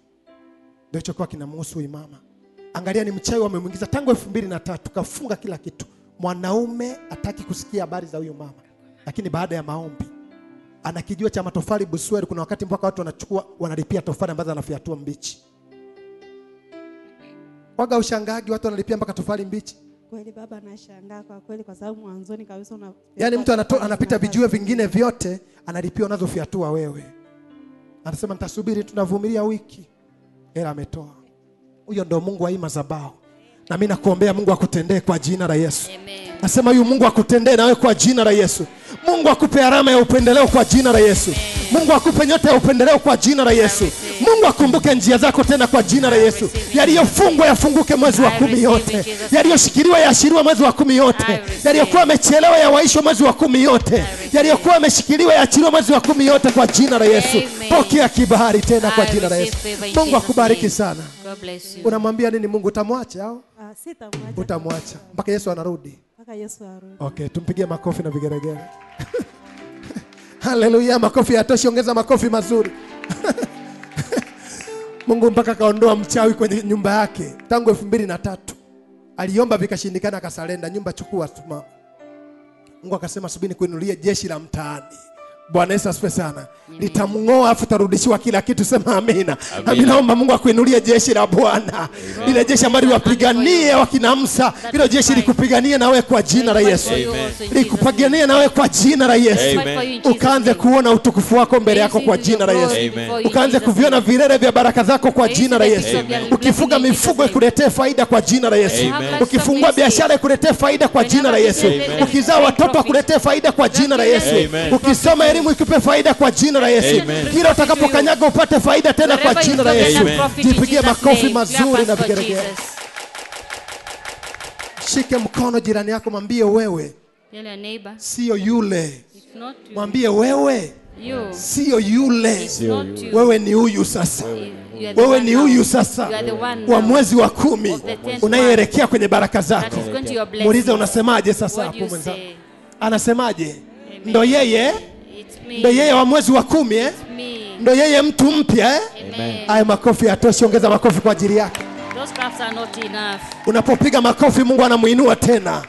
Ndio hicho kwa kinamhusu huyu mama. Angalia ni mchawi wamemuingiza tangu 2003, kafunga kila kitu. Mwanaume hataki kusikia habari za huyo mama. Lakini baada ya maombi, Ana kijiwe cha matofali Busweri, kuna wakati mpaka watu wanachukua wanalipia tofali ambazo anafiatua mbichi. Waga ushangaagi watu wanalipia mpaka tofali mbichi. Kweli baba, nashangaa kwa kweli, kwa sababu mwanzoni kabisa una yaani mtu anapita vijiwe vingine vyote analipia unazofiatua wewe. Anasema nitasubiri, tunavumilia wiki. Hela ametoa. Huyo ndo Mungu wa hii madhabahu. Na mimi nakuombea Mungu akutendee kwa jina la Yesu. Amen. Nasema huyu Mungu akutendee nawe kwa jina la Yesu. Mungu akupe alama ya upendeleo kwa jina la Yesu. Mungu akupe nyota ya upendeleo kwa jina la Yesu. Mungu akumbuke njia zako tena kwa jina la Yesu. Yaliyofungwa yafunguke mwezi wa 10 yote. Yaliyoshikiliwa yaashiriwe mwezi wa 10 yote. Yaliyokuwa yamechelewa yawaishwe mwezi wa 10 yote. Yaliyokuwa yameshikiliwa yaachiliwe mwezi wa 10 yote kwa jina la Yesu. Pokea kibali tena kwa jina la Yesu. Mungu akubariki sana. Unamwambia nini Mungu? Utamwacha au? Sitamwacha. Utamwacha mpaka Yesu anarudi. Mpaka Yesu arudi. Okay, tumpigie makofi na vigeregere. Haleluya, makofi yatoshi, ongeza makofi mazuri. Mungu mpaka kaondoa mchawi kwenye nyumba yake tangu 2003. Aliomba vikashindikana, akasalenda, nyumba chukua tuma. Mungu akasema subiri kuinulie jeshi la mtaani. Bwana Yesu asifiwe sana. Litamngoa afu tarudishiwa kila kitu, sema amina. Amina. Naomba Mungu akuinulie jeshi la Bwana. Ile jeshi ambalo wapiganie wakina Musa, ile jeshi likupiganie na wewe kwa jina la Yesu. Likupiganie na wewe kwa jina la Yesu. Ukaanze kuona utukufu wako mbele yako kwa jina la Yesu. Ukaanze kuviona vilele vya baraka zako kwa jina la Yesu. Ukifuga mifugo ikuletee faida kwa jina la Yesu. Ukifungua biashara ikuletee faida kwa jina la Yesu. Ukizaa watoto akuletee faida kwa jina la Yesu. Ukisoma elimu ikupe faida kwa jina la Yesu. Kila utakapokanyaga upate faida tena kwa jina la Yesu. Jipigie makofi mazuri na vigeregere. Shike mkono jirani yako, mwambie wewe sio yule. Mwambie wewe sio yule. Wewe ni huyu sasa. Wewe ni huyu sasa wa mwezi wa 10 unayeelekea kwenye baraka zako. Muulize unasemaje sasa hapo mwenzako. Anasemaje? Ndo yeye. Ndo yeye wa mwezi wa 10 eh? Ndo yeye mtu mpya eh? Haya makofi yatoshi, ongeza makofi kwa ajili yake. Those claps are not enough. Unapopiga makofi Mungu anamuinua tena.